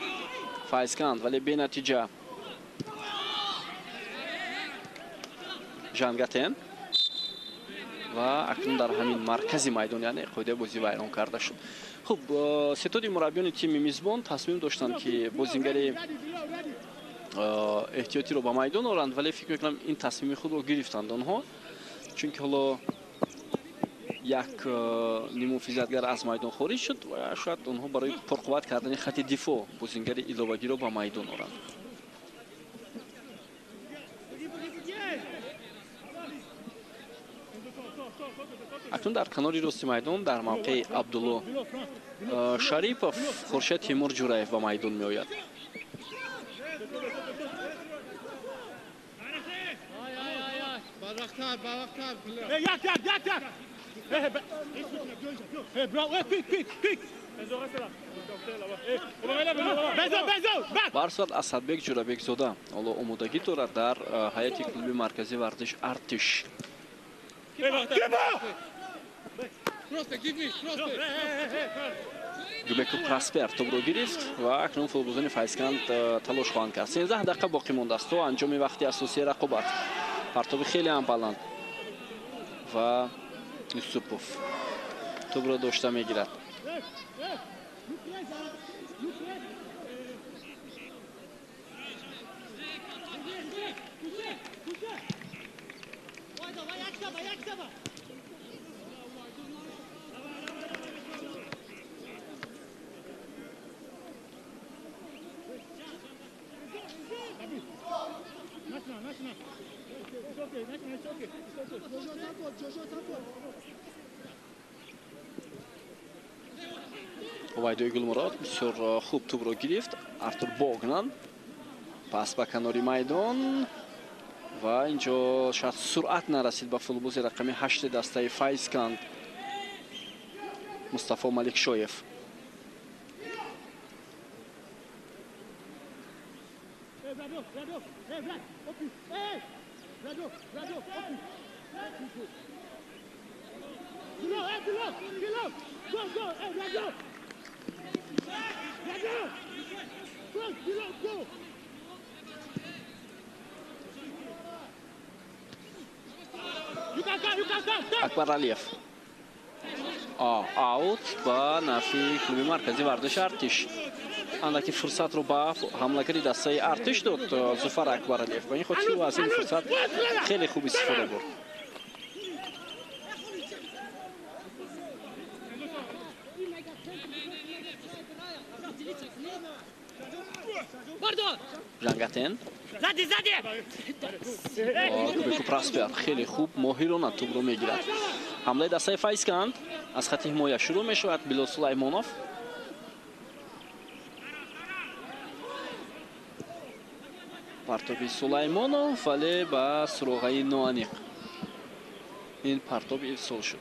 Файзканд, вале бенатиҷа. Жангатен ва акнун дар ҳамин маркази майдон, яъне қоидаи бозӣ вайрон карда шуд. Хуб, сетоди мураббиёни тими мизбон тасмим доштанд, ки бозингари эҳтиётиро ба майдон оранд, вале фикр мекунам ин тасмими худро гирифтанд онҳо, чунки ҳоло як ниммуҳофизатгар аз майдон хориҷ шуд ва шояд онҳо барои пурқувват кардани хати дифоъ бозингари иловагиро ба майдон оранд. Акнун дар канори рости майдон дар мавқеи Абдулло Шарипов Хуршед Тимур Ҷураев ба майдон меояд. Ба ҳар сурат Асадбек Ҷурабекзода ҳоло омодагӣ дорад дар ҳайати клуби марказии варзиш Артиш. Губеку Проспер топро гирифт ва акнун футболбозони Файзканд талош хоҳанд кард. 13 дақиқа боқӣ мондааст то анҷоми вақти асосии рақобат. Партоби хеле ҳам баланд ва Юсупов топро дошта мегирад. Увайдои Гулмурод бисёр хуб тӯбро гирифт. Артур Богнан пас ба канори майдон ва инҷо шояд суръат нарасид ба футболбози рақами 8 дастаи Файзканд Мустафо Маликшоев. Акбар Алиев. Аут ба нафи клуби марказии варзиши Артиш. Андаки фурсатро ба ҳамлагари дастаи Артиш дод Зуфар Акбар Алиев. Ба ин хотир ӯ аз ин фурсат хеле хуб истифода бурд. Жангатен. Губеку Проспер хеле хуб моҳирона тӯбро мегирад. Ҳамлаи дастаи Файзканд аз хати ҳимоя шурӯъ мешавад. Билол Сулаймонов. Партоби Сулаймонов, вале ба суроғаи ноаниқ ин партоб ирсол шуд.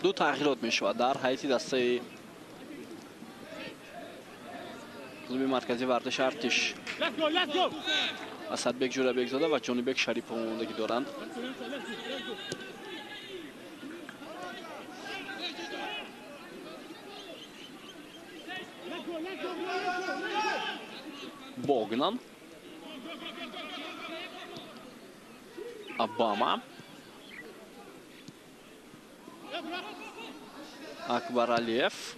Ду тағйирот мешавад дар ҳайати дастаи клуби марказии варзиши Артиш. Асадбек Ҷӯрабекзода ва Ҷонибек Шарипов омодагӣ доранд. Богнан, Обама, Акбар Алиев,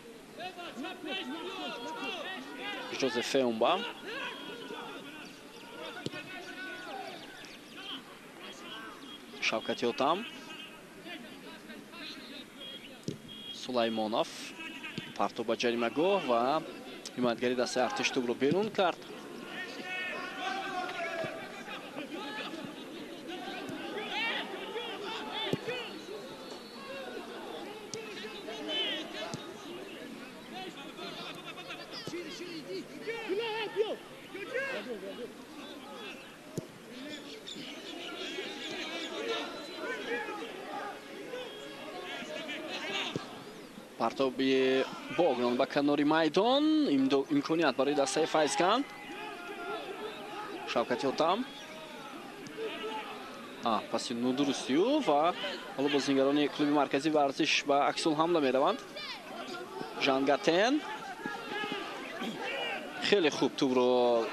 Жозеф Феумба, Шавкати Отам, Сулаймонов, партов ба ҷаримагоҳ ва ҳимоятгари дастаи Артиш тӯбро берун кард. Партоби Богнан ба канори майдон, имконият барои дастаи Файзканд. Шавкати Отам. Паси нодурустию ва ҳоло бозингарони клуби марказии варзиш ба аксул ҳамла мераванд. Жангатен хеле хуб тӯбро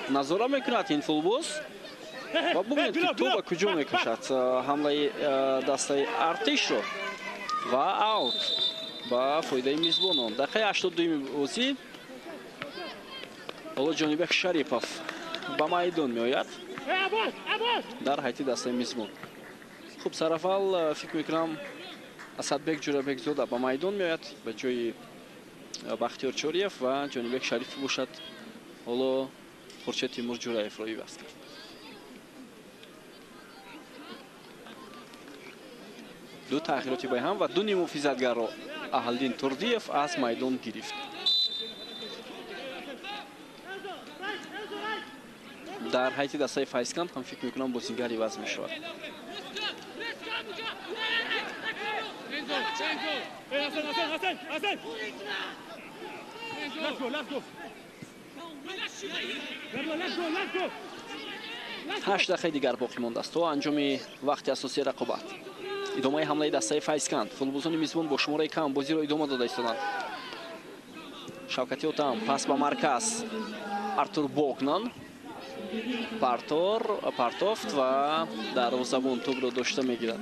назора мекунад ин фулбоз ва бубинед, ки тӯб ба куҷо мекашад ҳамлаи дастаи Артишро ва аут ба фоидаи мизбонон. Дақиқаи 82-юми бозӣ ҳоло Ҷонибек Шарипов ба майдон меояд дар ҳайати дастаи мизбон. Хуб, сараввал фикр мекунам Асадбек Ҷӯрабекзода ба майдон меояд ба ҷои Бахтиёр Чориев ва Ҷонибек Шарипов бошад ҳоло Хуршед Тимур Ҷӯраевро иваз кард. Ду тағйироти байҳам ва ду ниммуҳофизатгарро Аҳлиддин Турдиев аз майдон гирифт. Дар ҳайати дастаи Файзканд ҳам фикр мекунам бозингар иваз мешавад. Ҳашт дақиқаи дигар боқӣ мондааст то анҷоми вақти асосии рақобат. Идомаи ҳамлаи дастаи Файзканд. Футболбозони мизбон бо шумораи кам бозиро идома дода истоданд. Шавкати Отам пас ба марказ. Артур Богнан партофт ва дарвозабон тӯбро дошта мегирад.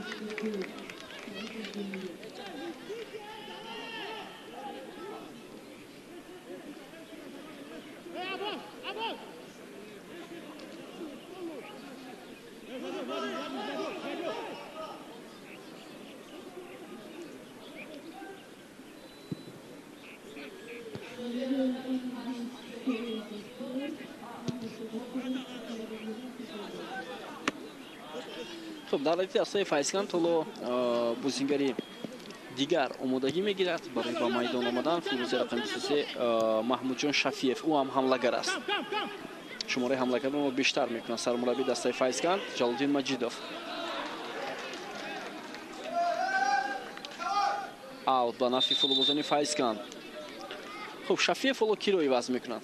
Хуб, дар ҳайати дастаи Файзканд ҳоло бозингари дигар омодагӣ мегирад барои ба майдон омадан. Футболбози рақами 23 Маҳмудҷон Шафиев, ӯ ҳам ҳамлагар аст. Шумораи ҳамлагаронро бештар мекунад сармураббии дастаи Файзканд Ҷалолиддин Маҷидов. Аут ба нафъи футболбозони Файзканд. Хуб, Шафиев ҳоло киро иваз мекунад?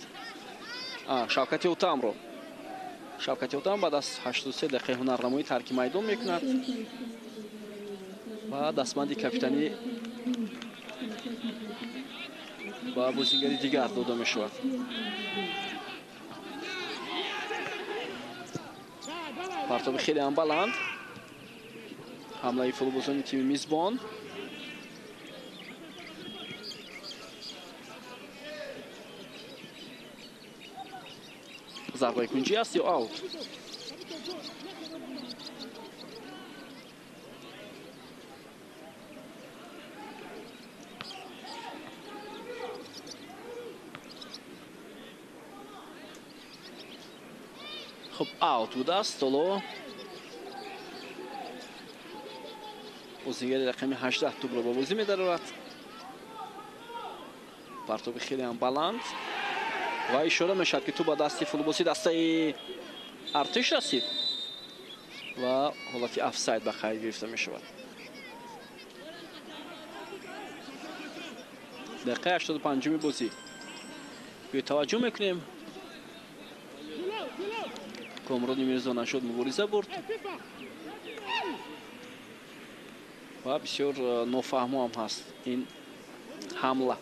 Шавкати Отамро. Шавкати Отам баъд аз 83 дақиқаи ҳунарнамоӣ тарки майдон мекунад ва дастбанди капитанӣ ба бозингари дигар дода мешавад. Партоби хеле ҳам баланд. Ҳамлаи футболбозони тими мизбон. Зарбаи кунҷӣ аст ё аут? Хуб, аут будааст. Ҳоло бозингари рақами 18 тӯбро ба бозӣ медарорад. Партоби хеле ҳам баланд ва ишора мешавад, ки тӯб ба дасти футболбози дастаи Артиш расид ва ҳолати офсайд ба қайд гирифта мешавад. Дақиқаи 85-уми бозӣ. Биё таваҷҷӯҳ мекунем. Комрони Мирзо нашуд мубориза бурд ва бисёр нофаҳмо ҳам ҳаст ин ҳамла.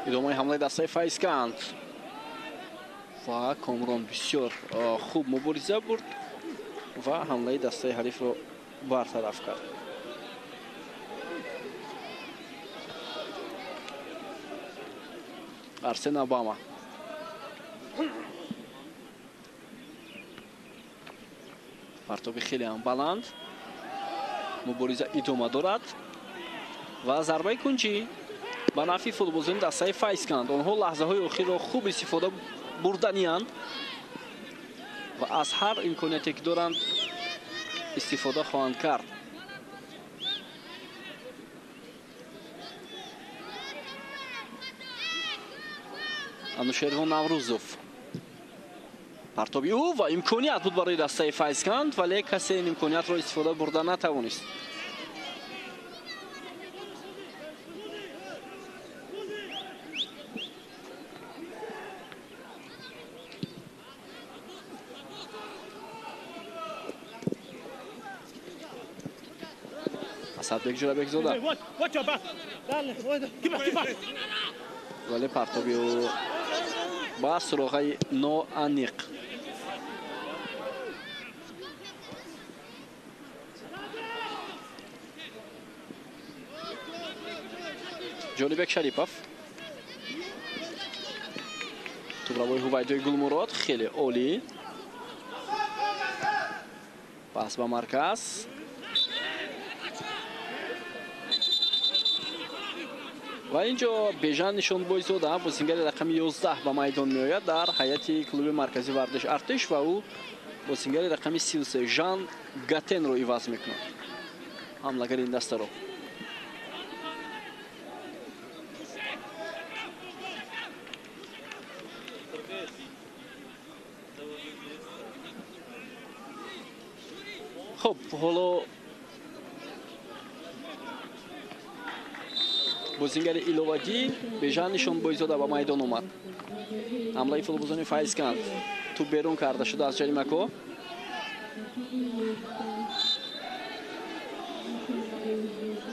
Идомаи ҳамлаи дастаи Файзканд ва Комрон бисёр хуб мубориза бурд ва ҳамлаи дастаи ҳарифро бартараф кард. Арсен Обама. Партоби хеле ҳам баланд. Мубориза идома дорад ва зарбаи кунҷӣ ба нафъи футболбозони дастаи Файзканд. Онҳо лаҳзаҳои охирро хуб истифода бурданиянд ва аз ҳар имконияте ки доранд истифода хоҳанд кард. Анушервон Наврӯзов. Партоби ӯ ва имконият буд барои дастаи Файзканд, вале касе ин имкониятро истифода бурда натавонист. Асадбек Ҷурабекзода. Вале партоби ӯ ба суроғаи ноаниқ. Ҷонибек Шарипов. Тӯбравои Ҳувайдои Гулмурод хеле олӣ. Пас ба марказ. Ва инҷо Бежан Нишонбойзода бозингари рақами 11 ба майдон меояд дар ҳайати клуби марказии варзиш Артиш ва ӯ бозингари рақами 33 Жан Гатенро иваз мекунад. Ҳамлагари ин дастаро. Хуб, ҳоло бозингари иловагӣ Бежан Нишонбойзода ба майдон омад. Ҳамлаи футболбозони Файзканд тӯб берун карда шуда аз ҷаримагоҳ.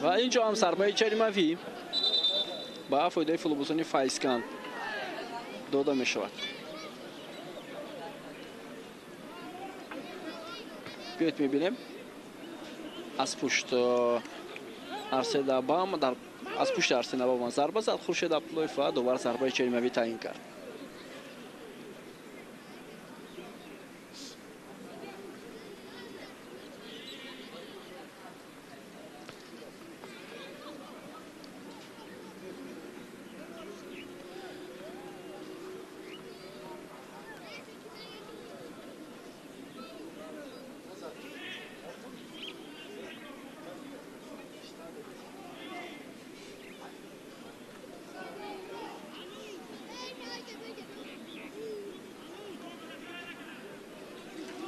Ва инҷо ҳам зарбаи ҷаримавӣ ба фоидаи футболбозони Файзканд дода мешавад. Биёед мебинем аз пушт Арсен Абам дар аз пушти Арсен Абама зарба зад Хуршед Абдуллоев ва довар зарбаи ҷаримавӣ таъин кард.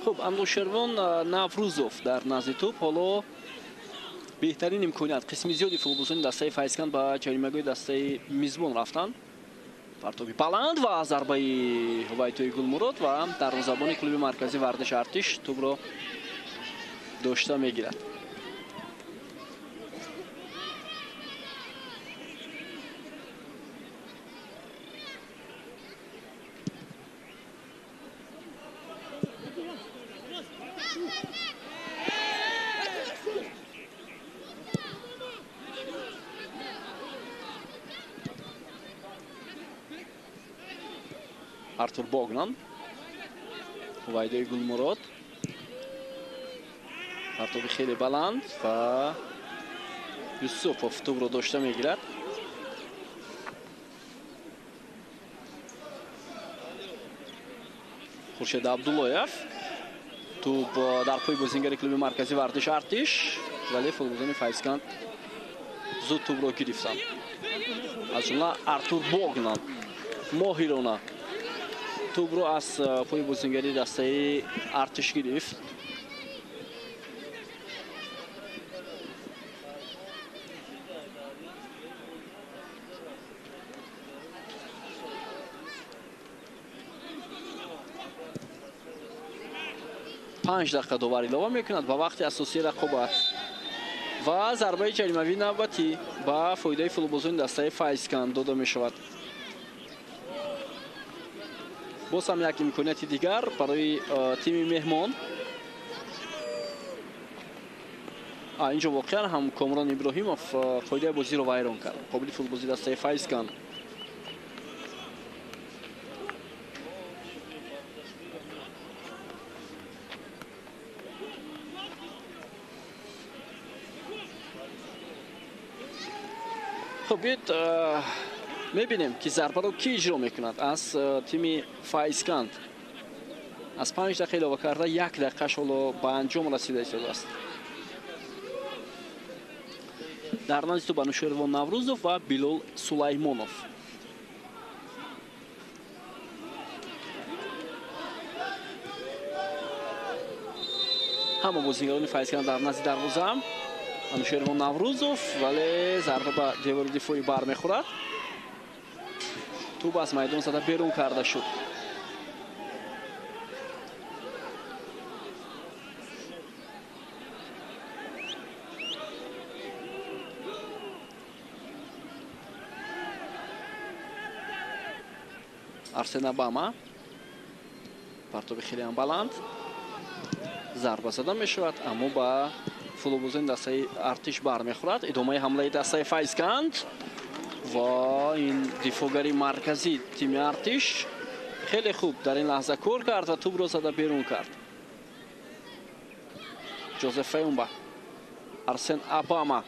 Хуб, Анушервон Наврӯзов дар назди тӯб. Ҳоло беҳтарин имконият, қисми зиёди футболбозони дастаи Файзканд ба ҷаримагоҳи дастаи мизбон рафтанд. Партоби баланд ва зарбаи Ҳувайдои Гулмурод ва дарвозабони клуби марказии варзиши Артиш тӯбро дошта мегирад. Артур Богнан, Ҳувайдои Гулмурод, партоби хеле баланд ва Юсупов тӯбро дошта мегирад. Хуршед Абдуллоев Тӯб дар пои бозингари клуби марказии варзиши Артиш, вале футболбозони Файзканд зуд тӯбро гирифтанд. Аз ҷумла Артур Богнан моҳирона тӯбро аз пои бозингари дастаи Артиш гирифт. Панҷ дақиқа довар илова мекунад ба вақти асосии рақобат ва зарбаи ҷаримавии навбатӣ ба фоидаи футболбозони дастаи Файзканд дода мешавад. Боз ҳам як имконияти дигар барои тими меҳмон. Инҷо воқеан ҳам Комрон Иброҳимов қоидаи бозиро вайрон кард муқобили футболбози дастаи Файзканд. Хуб, биёед мебинем ки зарбаро кӣ иҷро мекунад аз тими Файзканд. Аз 5 дақиқа илова карда 1 дақиқаш ҳоло ба анҷом расида истодааст. Дар назди тӯб Анушервон Наврӯзов ва Билол Сулаймонов. Ҳама бозингарони Файзканд дар назди дарвоза. Анушервон Наврӯзов, вале зарба ба девори дифоӣ бармехӯрад. Тӯб аз майдон зада берун карда шуд. Арсен Обама партоби хеле ҳам баланд, зарба зада мешавад, аммо ба футболбозони дастаи Артиш бармехӯрад. Идомаи ҳамлаи дастаи Файзканд ва ин дифоъгари марказӣ тими Артиш хеле хуб дар ин лаҳза кор кард ва тӯбро зада берун кард. Ҷозеф Феумба, Арсен Обама,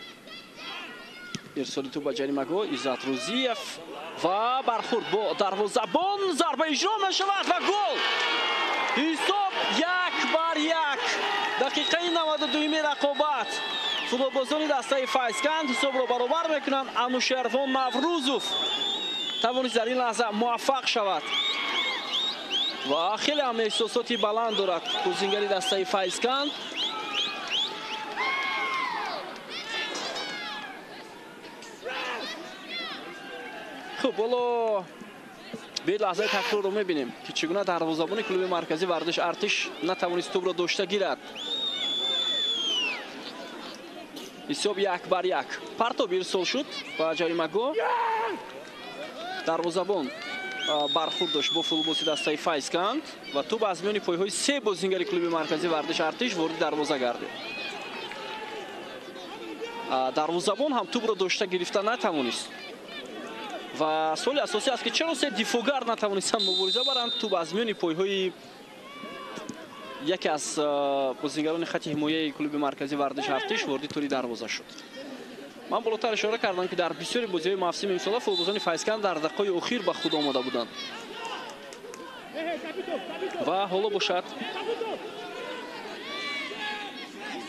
ирсоли тӯб ба ҷаримагоҳ, Иззат Рӯзиев ва бархӯрд бо дарвозабон, зарба иҷро мешавад ва гол! Ҳисоб 1-1. Дақиқаи 92-юми рақобат. Футболбозони дастаи Файзканд ҳисобро баробар мекунанд. Анушервон Наврӯзов тавонист дар ин лаҳза муваффақ шавад ва хеле ҳам эҳсосоти баланд дорад бозингари дастаи Файзканд. Хуб, ҳоло биёед лаҳзаи такрорро мебинем ки чӣ гуна дарвозабони клуби марказии варзиши Артиш натавонист тӯбро дошта гирад. Ҳисоб 1-1. Партоб ирсол шуд ба ҷаримагоҳ. Дарвозабон бархӯрд дошт бо футболбози дастаи Файзканд ва тӯб аз миёни пойҳои се бозингари клуби марказии варзиши Артиш вориди дарвоза гардид. Дарвозабон ҳам тӯбро дошта гирифта натавонист. Ва суоли асосӣ аст ки чаро се дифоъгар натавонистанд мубориза баранд. Тӯб аз миёни пойҳои яке аз бозингарони хати ҳимояи клуби марказии варзиши Артиш вориди тӯри дарвоза шуд. Ман болотар ишора кардам ки дар бисёри бозиҳои мавсими имсола футболбозони Файзканд дар дақиқаҳои охир ба худ омода буданд ва ҳоло бошад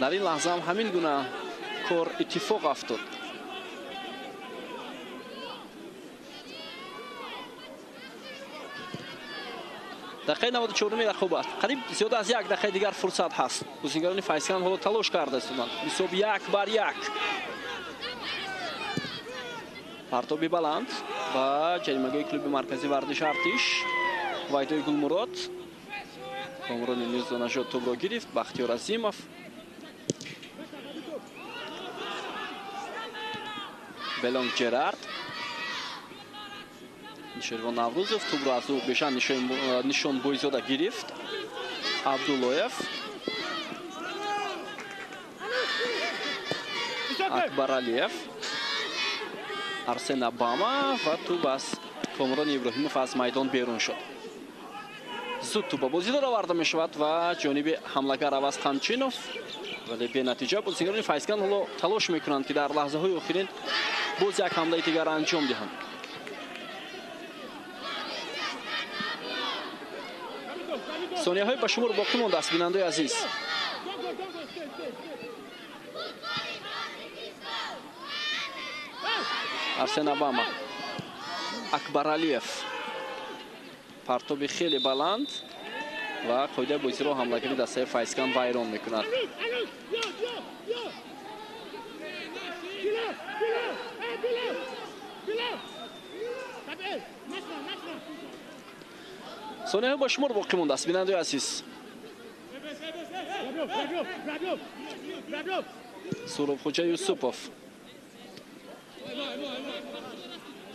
дар ин лаҳза ҳам ҳамин гуна кор иттифоқ афтод. Дақиқаи 94-уми рақобат. Қариб зиёда аз 1 дақиқаи дигар фурсат ҳаст. Бозингарони Файзканд ҳоло талош карда истоданд. Ҳисоб 1-1. Партоби баланд ба ҷаримагоҳи клуби марказии варзиши Артиш. Вайдои Гулмурод. Комрони Мирзонажод тӯбро гирифт. Бахтиёр Азимов. Белонг Ҷерард. Анушервон Наврӯзов тӯбро аз ӯ бешан Нишонбойзода гирифт. Абдуллоев. Акбаралиев. Арсен Обама ва тӯб аз Комрони Иброҳимов аз майдон берун шуд. Зуд тӯб ба бозӣ дароварда мешавад ва ҷониби ҳамлагар Аваз Қамчинов, вале бенатиҷа. Бозингарони Файзканд ҳоло талош мекунанд ки дар лаҳзаҳои охирин боз як ҳамлаи дигар анҷом диҳанд. Сонияҳои ба шумор боқӣ мондааст, бинандаи азиз. Арсен Обама, Акбаралиев, партоби хеле баланд ва қоидаи бозиро ҳамлагари дастаи Файзканд вайрон мекунад. Сонияҳо ба шумор боқӣ мондааст, бинандаи азиз. Суробхоҷа Юсупов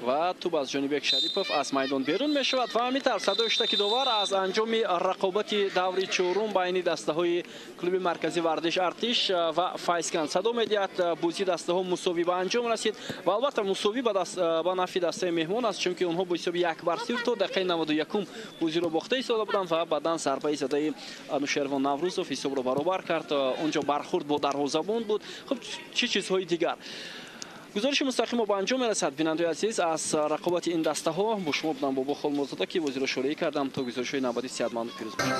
ва тӯб аз Ҷонибек Шарипов аз майдон берун мешавад ва ҳамин тавр садои штаки довар аз анҷоми рақобати даври чорум байни дастаҳои клуби марказии варзиш Артиш ва Файзканд садо медиҳад. Бозии дастаҳо мусовӣ ба анҷом расид ва албатта мусовӣ ба нафъи дастаи меҳмон аст, чунки онҳо бо ҳисоби 1-0 то дақиқаи 91 бозиро бохта истода буданд ва баъдан зарбаи задаи Анушервон Наврӯзов ҳисобро баробар кард. Онҷо бархӯрд бо дарвозабон буд. Хуб, чӣ чизҳои дигар. Гузориши мустақимо ба анҷом мерасад, бинандаи азиз, аз рақобати ин дастаҳо. Бо шумо будам Бобо Холмурзода, ки бозиро шӯроӣ кардам. То гузоришҳои навбатӣ сиҳатманду пирӯз бошед.